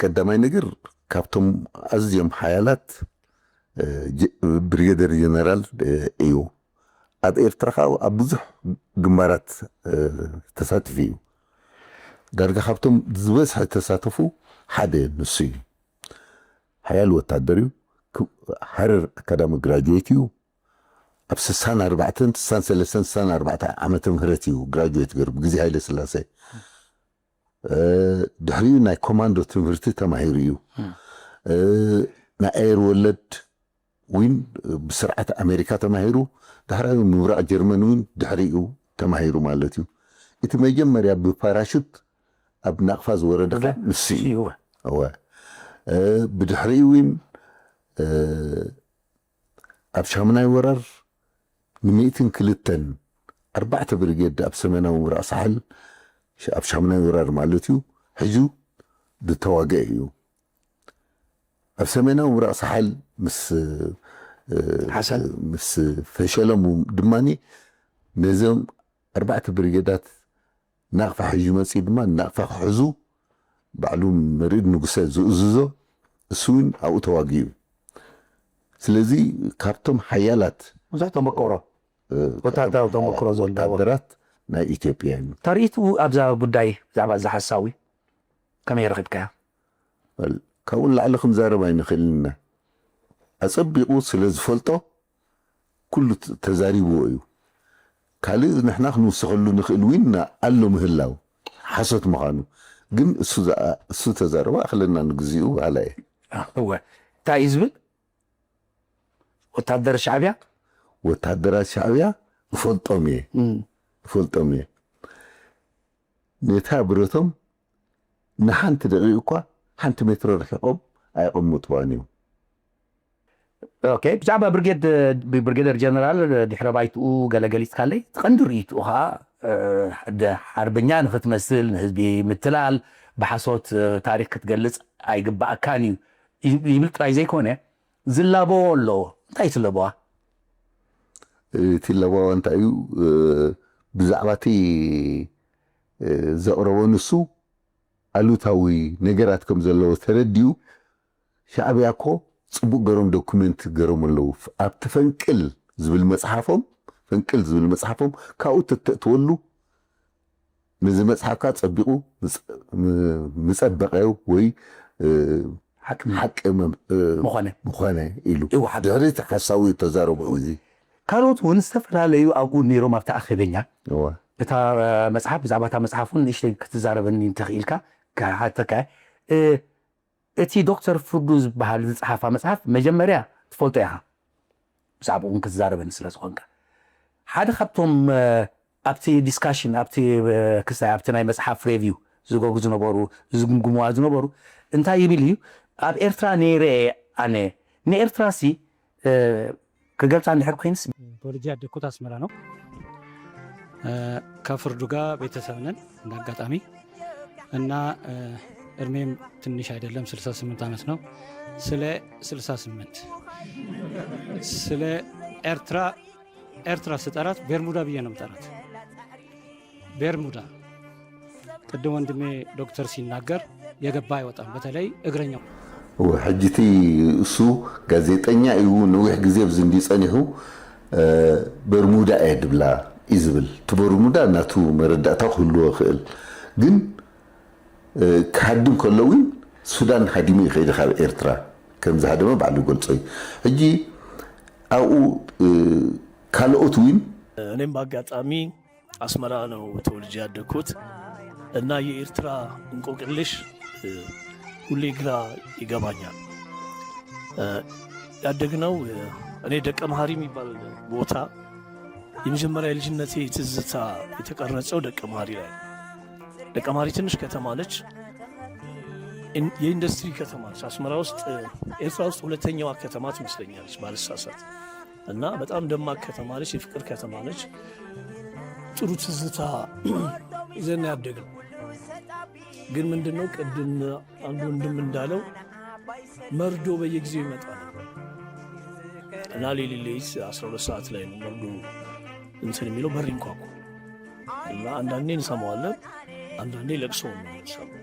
ቀዳማይ ነገር፣ ካብቶም ኣዝዮም ሓያላት ብሪጌደር ጀነራል እዩ። ኣብ ኤርትራ ከዓ ኣብ ብዙሕ ግንባራት ተሳቲፉ እዩ። ዳርጋ ካብቶም ዝበዝሐ ተሳተፉ ሓደ ንሱ እዩ። ሓያል ወታደር እዩ። ሃረር ኣካዳሚ ግራጁዌት እዩ። ኣብ ስሳን ኣርባዕተን ስሳን ሰለስተን ስሳን ኣርባዕተ ዓመተ ምህረት እዩ ግራጁዌት ገይሩ፣ ብግዜ ሃይለ ስላሴ። ድሕሪኡ ናይ ኮማንዶ ትምህርቲ ተማሂሩ እዩ። ናይ ኣየር ወለድ ዊን ብስርዓት ኣሜሪካ ተማሂሩ፣ ዳሕራዊ ምብራቕ ጀርመን ዊን ድሕሪኡ ተማሂሩ ማለት እዩ። እቲ መጀመርያ ብፓራሹት ኣብ ናቕፋ ዝወረደ ከዓ ንሱ እዩ። እወ። ብድሕሪኡ ዊን ኣብ ሻሙናይ ወራር ንሚእትን ክልተን ኣርባዕተ ብሪጌድ ኣብ ሰሜናዊ ምብራቕ ሳሕል ኣብ ሻሙናይ ወራር ማለት እዩ ሕዙ ዝተዋግአ እዩ። ኣብ ሰሜናዊ ምብራቕ ሳሕል ምስ ሓሰን። ምስ ፈሸሎም ድማ ነዞም ኣርባዕተ ብሪጌዳት ናቕፋ ሒዙ መፂኡ ድማ ናቕፋ ክሕዙ ባዕሉ መርድ ንጉሰ ዝእዝዞ እሱ እውን ኣብኡ ተዋጊኡ። ስለዚ ካብቶም ሓያላት ብዙሕ ተመክሮ ወታደራዊ ተመክሮ ዘለዎ ወታደራት ናይ ኢትዮጵያ እዩ። ተርእይቱ ኣብዛ ጉዳይ ብዛዕባ እዚ ሓሳዊ ከመይ ረኺብካያ? በል፣ ካብኡ ንላዕሊ ክንዛረብ ኣይንኽእልን ኢና። ኣጸቢቑ ስለ ዝፈልጦ ኩሉ ት- ተዛሪብዎ እዩ። ካልእ ንሕና ክንውስኸሉ ንኽእል ዊን ኣሎ ምህላው ሓሶት ምዃኑ ግን እሱ ዝኣ- እሱ ተዛረቦ ኣኽለና ንግዚኡ በሃላ እየ። እወ እንታይ እዩ ዝብል? ወታደር ሻዕብያ ወታደራት ሻዕብያ እፈልጦም እየ እፈልጦም እየ። ነታ ብረቶም ንሓንቲ ደቂቕ እኳ ሓንቲ ሜትሮ ርሒቖም ኣየቐምጥዋን እዮም። ኦኬ ብዛዕባ ብርጌድ ብርጌደር ጀነራል ድሕረ ባይትኡ ገለ ገሊጽካለይ እቲ ቀንዲ ርእይትኡ ከዓ እ፣ ሓደ ሓርበኛ ንክትመስል ንህዝቢ ምትላል ብሓሶት እ፣ ታሪክ ክትገልጽ ኣይግባኣካን እዩ ይብ- ይብል ጥራይ ዘይኮነ ዝላበዎ ኣለዎ እንታይ ትለበዋ እቲ ለባዋ እንታይ እዩ እ፣ ብዛዕባ እቲ እ፣ ዘቕረቦ ንሱ ኣሉታዊ ነገራት ከም ዘለዎ ተረዲኡ ሻዕብያ እኮ ፅቡቅ ገሮም ዶኩሜንት ገሮም ኣለዉ ኣብቲ ፈንቅል ዝብል መፅሓፎም ፈንቅል ዝብል መፅሓፎም ካብኡ ተተእትወሉ ነዚ መፅሓፍካ ፀቢቁ ምፀበቀ ወይ ሓቂ ምኾነ ኢሉ ድሕሪ እቲ ሓሳዊ ተዛረቡ እዚ ካልኦት እውን ዝተፈላለዩ ኣብኡ ነይሮም ኣብቲ ኣኼበኛ እታ መፅሓፍ ብዛዕባ እታ መፅሓፍ እውን ንእሽተይ ክትዛረበኒ እንተኽኢልካ ክሓተካ እቲ ዶክተር ፍርዱ ዝበሃል ዝፀሓፋ መፅሓፍ መጀመርያ ትፈልጦ ኢኻ ብዛዕባኡ እውን ክትዛረበኒ ስለ ዝኾንካ ሓደ ካብቶም ኣብቲ ዲስካሽን ኣብቲ ክሳይ ኣብቲ ናይ መፅሓፍ ሬቪው ዝገብሩ ዝነበሩ ዝግምግምዋ ዝነበሩ እንታይ ይብል እዩ ኣብ ኤርትራ ነይረ ኣነ ንኤርትራ ሲ ክገልፃ እንድሕር ኮይንስ ተወልጄ ያደግኩት አስመራ ነው። ከፍርዱ ጋር ቤተሰብ ነን እንደ አጋጣሚ እና እድሜም ትንሽ አይደለም ስልሳ ስምንት ዓመት ነው። ስለ ስልሳ ስምንት ስለ ኤርትራ ኤርትራ ስጠራት ቤርሙዳ ብዬ ነው የምጠራት። ቤርሙዳ ቅድም ወንድሜ ዶክተር ሲናገር የገባ አይወጣም። በተለይ እግረኛው ሕጂ እቲ እሱ ጋዜጠኛ እዩ ነዊሕ ግዜ ኣብዚ እንዲ ጸኒሑ በርሙዳ እየ ድብላ እዩ ዝብል እቲ በርሙዳ ናቱ መረዳእታ ክህልዎ ይኽእል ግን ክሃድም ከሎ እውን ሱዳን ሃዲሙ ይኸይድ ካብ ኤርትራ ከም ዝሃደመ ባዕሉ ይገልጾ እዩ ሕጂ ኣብኡ ካልኦት እውን እኔም በአጋጣሚ አስመራ ነው ተወልጄ ያደግኩት እና የኤርትራ እንቆቅልሽ ሁሌ ግራ ይገባኛል። ያደግነው እኔ ደቀ መሐሪ የሚባል ቦታ የመጀመሪያ የልጅነቴ ትዝታ የተቀረጸው ደቀ መሐሪ ላይ ደቀ መሐሪ ትንሽ ከተማ ነች። የኢንዱስትሪ ከተማ ነች። አስመራ ውስጥ ኤርትራ ውስጥ ሁለተኛዋ ከተማ ትመስለኛለች ባልሳሳት። እና በጣም ደማቅ ከተማ ነች። የፍቅር ከተማ ነች። ጥሩ ትዝታ ይዘን ያደግነው። ግን ምንድነው ቅድም አንድ ወንድም እንዳለው መርዶ በየጊዜው ይመጣ ነበር እና ሌሊት ሌሊት አስራ ሁለት ሰዓት ላይ ነው መርዶ እንትን የሚለው፣ በር ይንኳኳል እና አንዳንዴ እንሰማዋለን፣ አንዳንዴ ለቅሶ ነው የምንሰማው።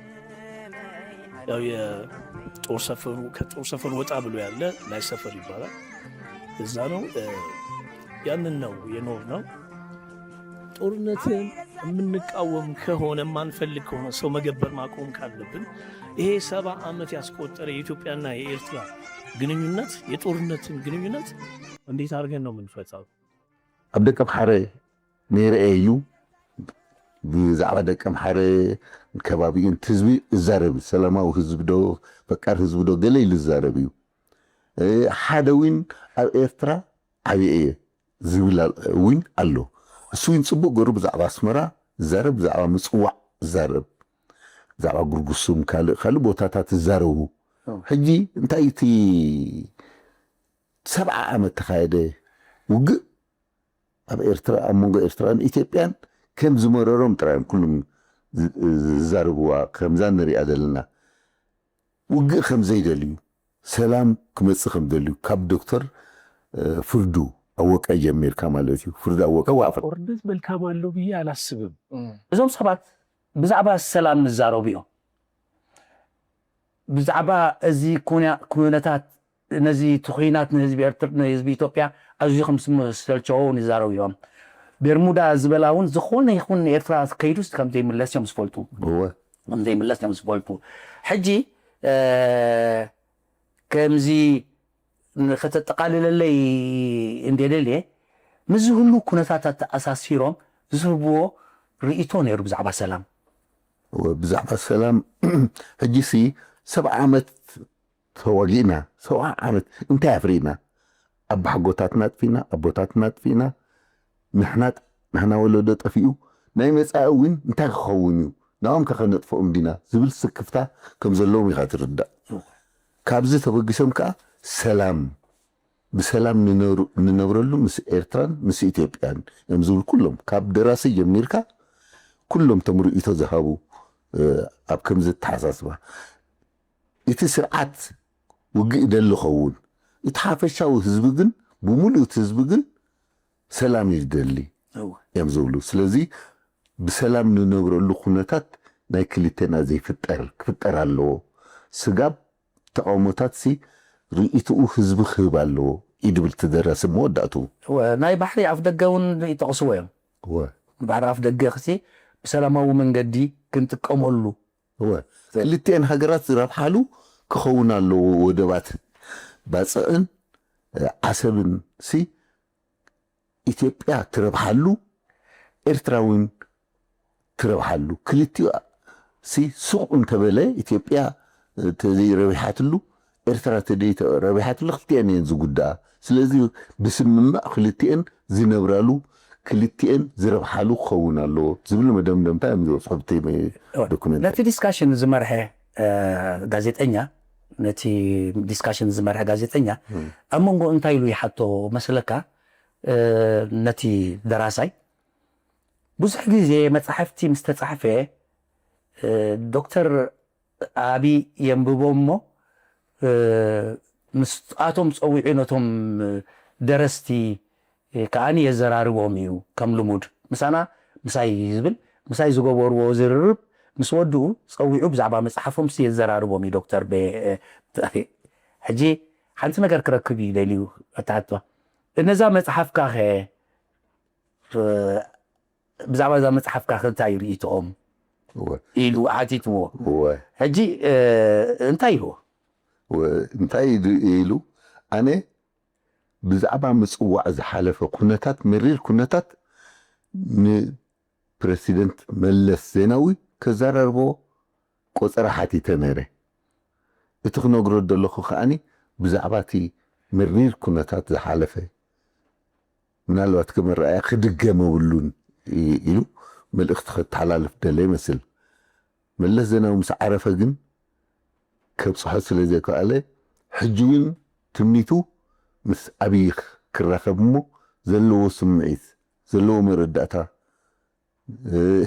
ያው የጦር ሰፈሩ፣ ከጦር ሰፈሩ ወጣ ብሎ ያለ ናይ ሰፈር ይባላል፣ እዛ ነው። ያንን ነው የኖርነው። ጦርነትን የምንቃወም ከሆነ፣ የማንፈልግ ከሆነ፣ ሰው መገበር ማቆም ካለብን፣ ይሄ ሰባ ዓመት ያስቆጠረ የኢትዮጵያና የኤርትራ ግንኙነት፣ የጦርነትን ግንኙነት እንዴት አድርገን ነው የምንፈታው? ኣብ ደቀምሓረ ነይረ እየ እዩ። ብዛዕባ ደቀምሓረ ከባቢኡ እቲ ህዝቢ እዛረብ፣ ሰላማዊ ህዝቢ ዶ፣ ፈቃር ህዝቢ ዶ ገለ ኢሉ ዝዛረብ እዩ። ሓደ እውን ኣብ ኤርትራ ዓብየ እየ ዝብል እውን ኣሎ። እሱ እውን ፅቡቅ ገሩ ብዛዕባ ኣስመራ ዝዛረብ፣ ብዛዕባ ምፅዋዕ ዝዛረብ፣ ብዛዕባ ጉርጉሱም ካልእ ካልእ ቦታታት ዝዛረቡ። ሕጂ እንታይ እቲ ሰብዓ ዓመት ተኻየደ ውግእ ኣብ ኤርትራ፣ ኣብ መንጎ ኤርትራን ኢትዮጵያን ከም ዝመረሮም ጥራዮም ኩሉም ዝዛረብዋ ከምዛ ንሪኣ ዘለና። ውግእ ከም ዘይደልዩ፣ ሰላም ክመጽእ ከም ደልዩ ካብ ዶክተር ፍርዱ ኣወቀ ጀሚርካ ማለት እዩ። ፍርዱ ኣወቀ ዋፍር ጦርነት መልካም አለው ብዬ አላስብም። እዞም ሰባት ብዛዕባ ሰላም ንዛረቡ እዮም። ብዛዕባ እዚ ኩነታት ነዚ እቲ ኹናት ንህዝቢ ኤርትራ ንህዝቢ ኢትዮጵያ ኣዝዩ ከም ዝሰልቸዎ እውን ይዛረቡ እዮም። ቤርሙዳ ዝበላ እውን ዝኾነ ይኹን ንኤርትራ ከይዱስ ከም ዘይምለስ እዮም ዝፈልጡ። እወ ከም ዘይምለስ እዮም ዝፈልጡ። ሕጂ ከምዚ ከተጠቓልለለይ እንደ ደልየ ምስዚ ሁሉ ኩነታታት ተኣሳሲሮም ዝህብዎ ርእይቶ ነይሩ ብዛዕባ ሰላም። ብዛዕባ ሰላም ሕጂሲ ሰብዓ ዓመት ተዋጊእና ሰብዓ ዓመት እንታይ ኣፍሪና? ኣባሓጎታትና ኣጥፊና፣ ኣቦታትና ኣጥፊና፣ ንሕና ንሕና ወለዶ ጠፊኡ ናይ መጻኢ እውን እንታይ ክኸውን እዩ? ናኦም ከ ከነጥፍኦም ዲና ዝብል ስክፍታ ከም ዘለዎም ኢኻ ትርዳእ። ካብዚ ተበጊሶም ከኣ ሰላም ብሰላም ንነብረሉ ምስ ኤርትራን ምስ ኢትዮጵያን እዮም ዝብል ኩሎም ካብ ደራሲ ጀሚርካ ኩሎም ቶም ርእይቶ ዝሃቡ ኣብ ከምዚ ኣተሓሳስባ እቲ ስርዓት ውግእ ይደሊ ኸውን እቲ ሓፈሻዊ ህዝቢ ግን ብሙሉእ እቲ ህዝቢ ግን ሰላም እዩ ዝደሊ እዮም ዝብሉ። ስለዚ ብሰላም ንነብረሉ ኩነታት ናይ ክልቴና ዘይፍጠር ክፍጠር ኣለዎ። ስጋብ ተቃውሞታት ሲ ርእይትኡ ህዝቢ ክህብ ኣለዎ እዩ ድብል እቲ ደራሲ መወዳእትኡ። ናይ ባሕሪ ኣፍ ደገ እውን ይጠቕስዎ እዮም። ባሕሪ ኣፍ ደገ ክሲ ብሰላማዊ መንገዲ ክንጥቀመሉ እወ ክልቲኤን ሃገራት ዝረብሓሉ ክኸውን ኣለዎ። ወደባት ባፅዕን ዓሰብን ሲ ኢትዮጵያ ትረብሓሉ ኤርትራ እውን ትረብሓሉ። ክልቲኡ ሲ ሱቕ እንተበለ ኢትዮጵያ ተዘይረቢሓትሉ ኤርትራ ተደይ ረቢሓትሉ ክልቲኤን እየን ዝጉዳኣ። ስለዚ ብስምምዕ ክልቲኤን ዝነብራሉ ክልቲኤን ዝረብሓሉ ክኸውን ኣለዎ ዝብል መደምደምታ እዮም ዝወፅሑ ብቲ ዶኩመንት። ነቲ ዲስካሽን ዝመርሐ ጋዜጠኛ ነቲ ዲስካሽን ዝመርሐ ጋዜጠኛ ኣብ መንጎ እንታይ ኢሉ ይሓቶ መስለካ? ነቲ ደራሳይ ብዙሕ ግዜ መጻሕፍቲ ምስ ተጻሕፈ ዶክተር ኣቢ የንብቦ እሞ ምስኣቶም ጸዊዑ ነቶም ደረስቲ ከዓኒ የዘራርቦም እዩ ከም ልሙድ ምሳና ምሳይ ዝብል ምሳይ ዝገበርዎ ዝርርብ ምስ ወድኡ ጸዊዑ ብዛዕባ መጽሓፎም ሲ የዘራርቦም እዩ ዶክተር ሕጂ ሓንቲ ነገር ክረክብ እዩ ደልዩ ኣተሓትባ እነዛ መጽሓፍካ ኸ ብዛዕባ እዛ መጽሓፍካ ከ እንታይ ርእይቶኦም ኢሉ ሓቲትዎ። ሕጂ እንታይ ኢልዎ? እንታይ ኢሉ? ኣነ ብዛዕባ ምጽዋዕ ዝሓለፈ ኩነታት መሪር ኩነታት ንፕረሲደንት መለስ ዜናዊ ከዘራርቦ ቆጸራ ሓቲተ ነይረ። እቲ ክነግሮ ዘለኹ ከዓኒ ብዛዕባ እቲ መሪር ኩነታት ዝሓለፈ ምናልባት ከም ኣረኣእያ ክድገም የብሉን ኢሉ መልእኽቲ ከተሓላልፍ ደለ ይመስል። መለስ ዜናዊ ምስ ዓረፈ ግን ከብጽሖ ስለ ዘይከኣለ ሕጂ እውን ትምኒቱ ምስ ኣብይ ክራኸብ እሞ ዘለዎ ስምዒት ዘለዎ መረዳእታ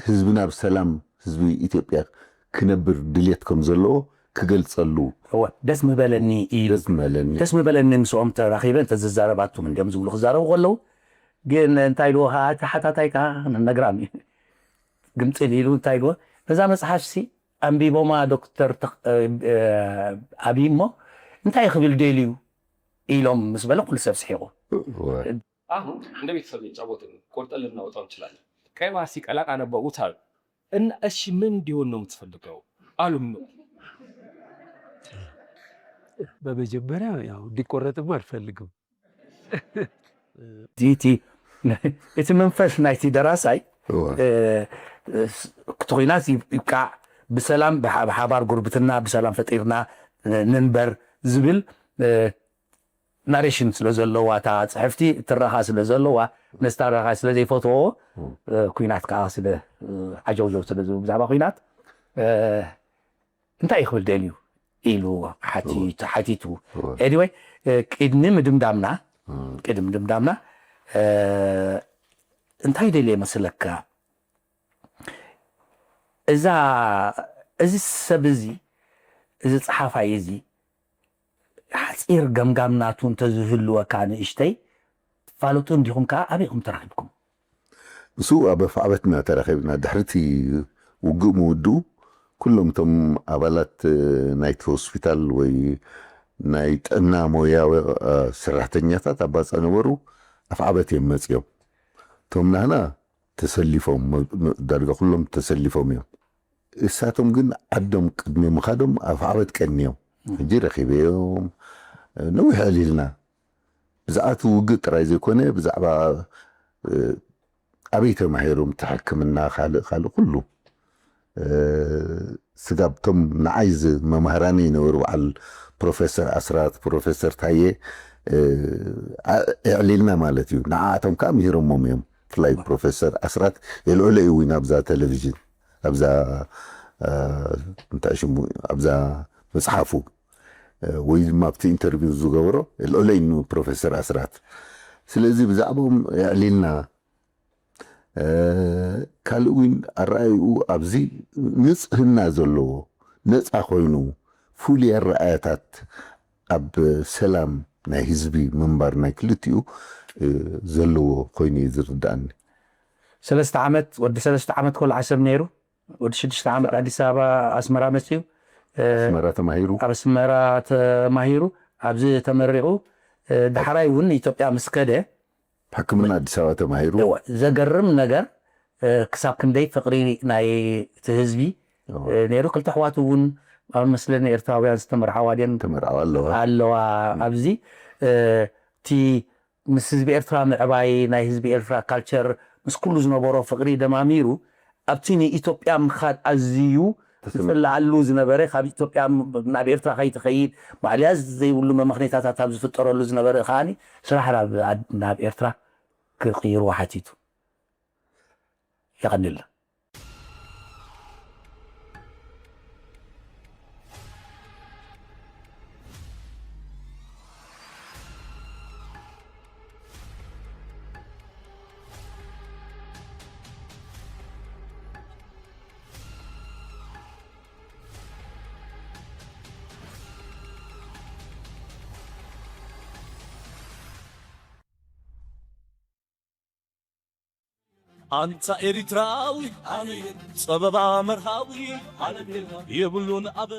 ህዝብና ብሰላም ህዝቢ ኢትዮጵያ ክነብር ድልየት ከም ዘለዎ ክገልጸሉ። እወ ደስ ምበለኒ ኢሉ ደስ ምበለኒ ደስ ምበለኒ ምስኦም ተራኺበ እንተዝዛረብ ኣቱም እንዲኦም ዝብሉ ክዛረቡ ከለዉ ግን እንታይ ኢልዎ ከዓ እቲ ሓታታይ ከዓ ነግራም እዩ ግምጥል ኢሉ እንታይ ኢልዎ ነዛ መፅሓፍሲ ኣንቢቦማ ዶክተር ኣብይ እሞ እንታይ ክብል ደልዩ ኢሎም ምስ በለ ኩሉ ሰብ ስሒቑ። አሁን እንደ ቤተሰብ ልንጫወት ነው። ቆርጠን ልናወጣው እንችላለን። ቀይ ባህር ሲቀላል አነበቡት አሉ። እና እሺ ምን እንዲሆን ነው የምትፈልገው አሉ። በመጀመሪያ ያው እንዲቆረጥም አልፈልግም። እቲ መንፈስ ናይቲ ደራሳይ እቲ ኩናት ይብቃዕ፣ ብሰላም ብሓባር ጉርብትና ብሰላም ፈጢርና ንንበር ዝብል ናሬሽን ስለ ዘለዋ እታ ፅሕፍቲ ትረኻ ስለ ዘለዋ ነዚ ታረኻ ስለ ዘይፈትዎ ኩናት ከዓ ስለ ዓጀውጀው ስለ ዝብል ብዛዕባ ኩናት እንታይ እዩ ክብል ደልዩ ኢሉ ሓቲቱ። Anyway ቅድሚ ምድምዳምና ቅድሚ ምድምዳምና እንታይ ደልየ መስለካ እዛ እዚ ሰብ እዚ እዚ ፀሓፋይ እዚ ሓፂር ገምጋም ናቱ እንተዝህልወካ ንእሽተይ ትፋለጡ እንዲኹም ከዓ ኣበይ ኢኹም ተራኺብኩም? ንሱ ኣብ ኣፍዓበትና ተራኺብና ድሕርቲ ውግእ ምውድኡ ኩሎም እቶም ኣባላት ናይቲ ሆስፒታል ወይ ናይ ጥዕና ሞያዊ ሰራሕተኛታት ኣባፃ ነበሩ ኣፍዓበት እዮም መፅዮም እቶም ናህና ተሰሊፎም ዳርጋ ኩሎም ተሰሊፎም እዮም እሳቶም ግን ዓዶም ቅድሚ ምኻዶም ኣፍዓበት ቀንዮም ሕጂ ረኺበዮም ነዊሕ ዕሊልና ብዛዕባ እቲ ውግእ ጥራይ ዘይኮነ ብዛዕባ ኣበይ ተማሂሮም እቲ ሕክምና ካልእ ካልእ ኩሉ ስጋብ እቶም ንዓይ መማህራኒ ይነበሩ በዓል ፕሮፌሰር ኣስራት ፕሮፌሰር ታየ የዕሊልና ማለት እዩ ንዓኣቶም ከዓ ምሂሮሞም እዮም ብፍላይ ፕሮፌሰር ኣስራት የልዕሎ እዩ እውን ኣብዛ ቴሌቪዥን ኣብዛ እንታይ ሽሙ ኣብዛ መፅሓፉ ወይ ድማ ኣብቲ ኢንተርቪው ዝገበሮ ልዕለይ ፕሮፌሰር ኣስራት ስለዚ ብዛዕባኦም የዕሊልና ካልእ እውን ኣረኣይኡ ኣብዚ ንፅህና ዘለዎ ነፃ ኮይኑ ፍሉይ ኣረኣያታት ኣብ ሰላም ናይ ህዝቢ ምንባር ናይ ክልቲኡ ዘለዎ ኮይኑ እዩ ዝርዳእኒ ሰለስተ ዓመት ወዲ ሰለስተ ዓመት ኮልዓ ሰብ ነይሩ ወዲ ሽዱሽተ ዓመት ኣዲስ ኣበባ ኣስመራ መፅዩ ኣስመራ ተማሂሩ ኣብ ኣስመራ ተማሂሩ ኣብዚ ተመሪቑ ዳሕራይ እውን ኢትዮጵያ ምስ ከደ ሕክምና ኣዲስ ኣበባ ተማሂሩ ዘገርም ነገር ክሳብ ክንደይ ፍቕሪ ናይ እቲ ህዝቢ ነይሩ ክልተ ኣሕዋት እውን ኣብ መስለኒ ኤርትራውያን ዝተመርዓዋ ድየን ተመርዓዋ ኣለዋ ኣለዋ ኣብዚ እቲ ምስ ህዝቢ ኤርትራ ምዕባይ ናይ ህዝቢ ኤርትራ ካልቸር ምስ ኩሉ ዝነበሮ ፍቕሪ ደማሚሩ ኣብቲ ንኢትዮጵያ ምኻድ ኣዝዩ ዝፅላኣሉ ዝነበረ ካብ ኢትዮጵያ ናብ ኤርትራ ከይትኸይድ ማዕልያ ዘይብሉ መመኽኔታታት ኣብ ዝፍጠረሉ ዝነበረ ከዓኒ ስራሕ ናብ ኤርትራ ክቕይርዎ ሓቲቱ የቐንልና ኣንታ ኤሪትራዊ ጸበባ መርሃዊ የብሉን ኣበ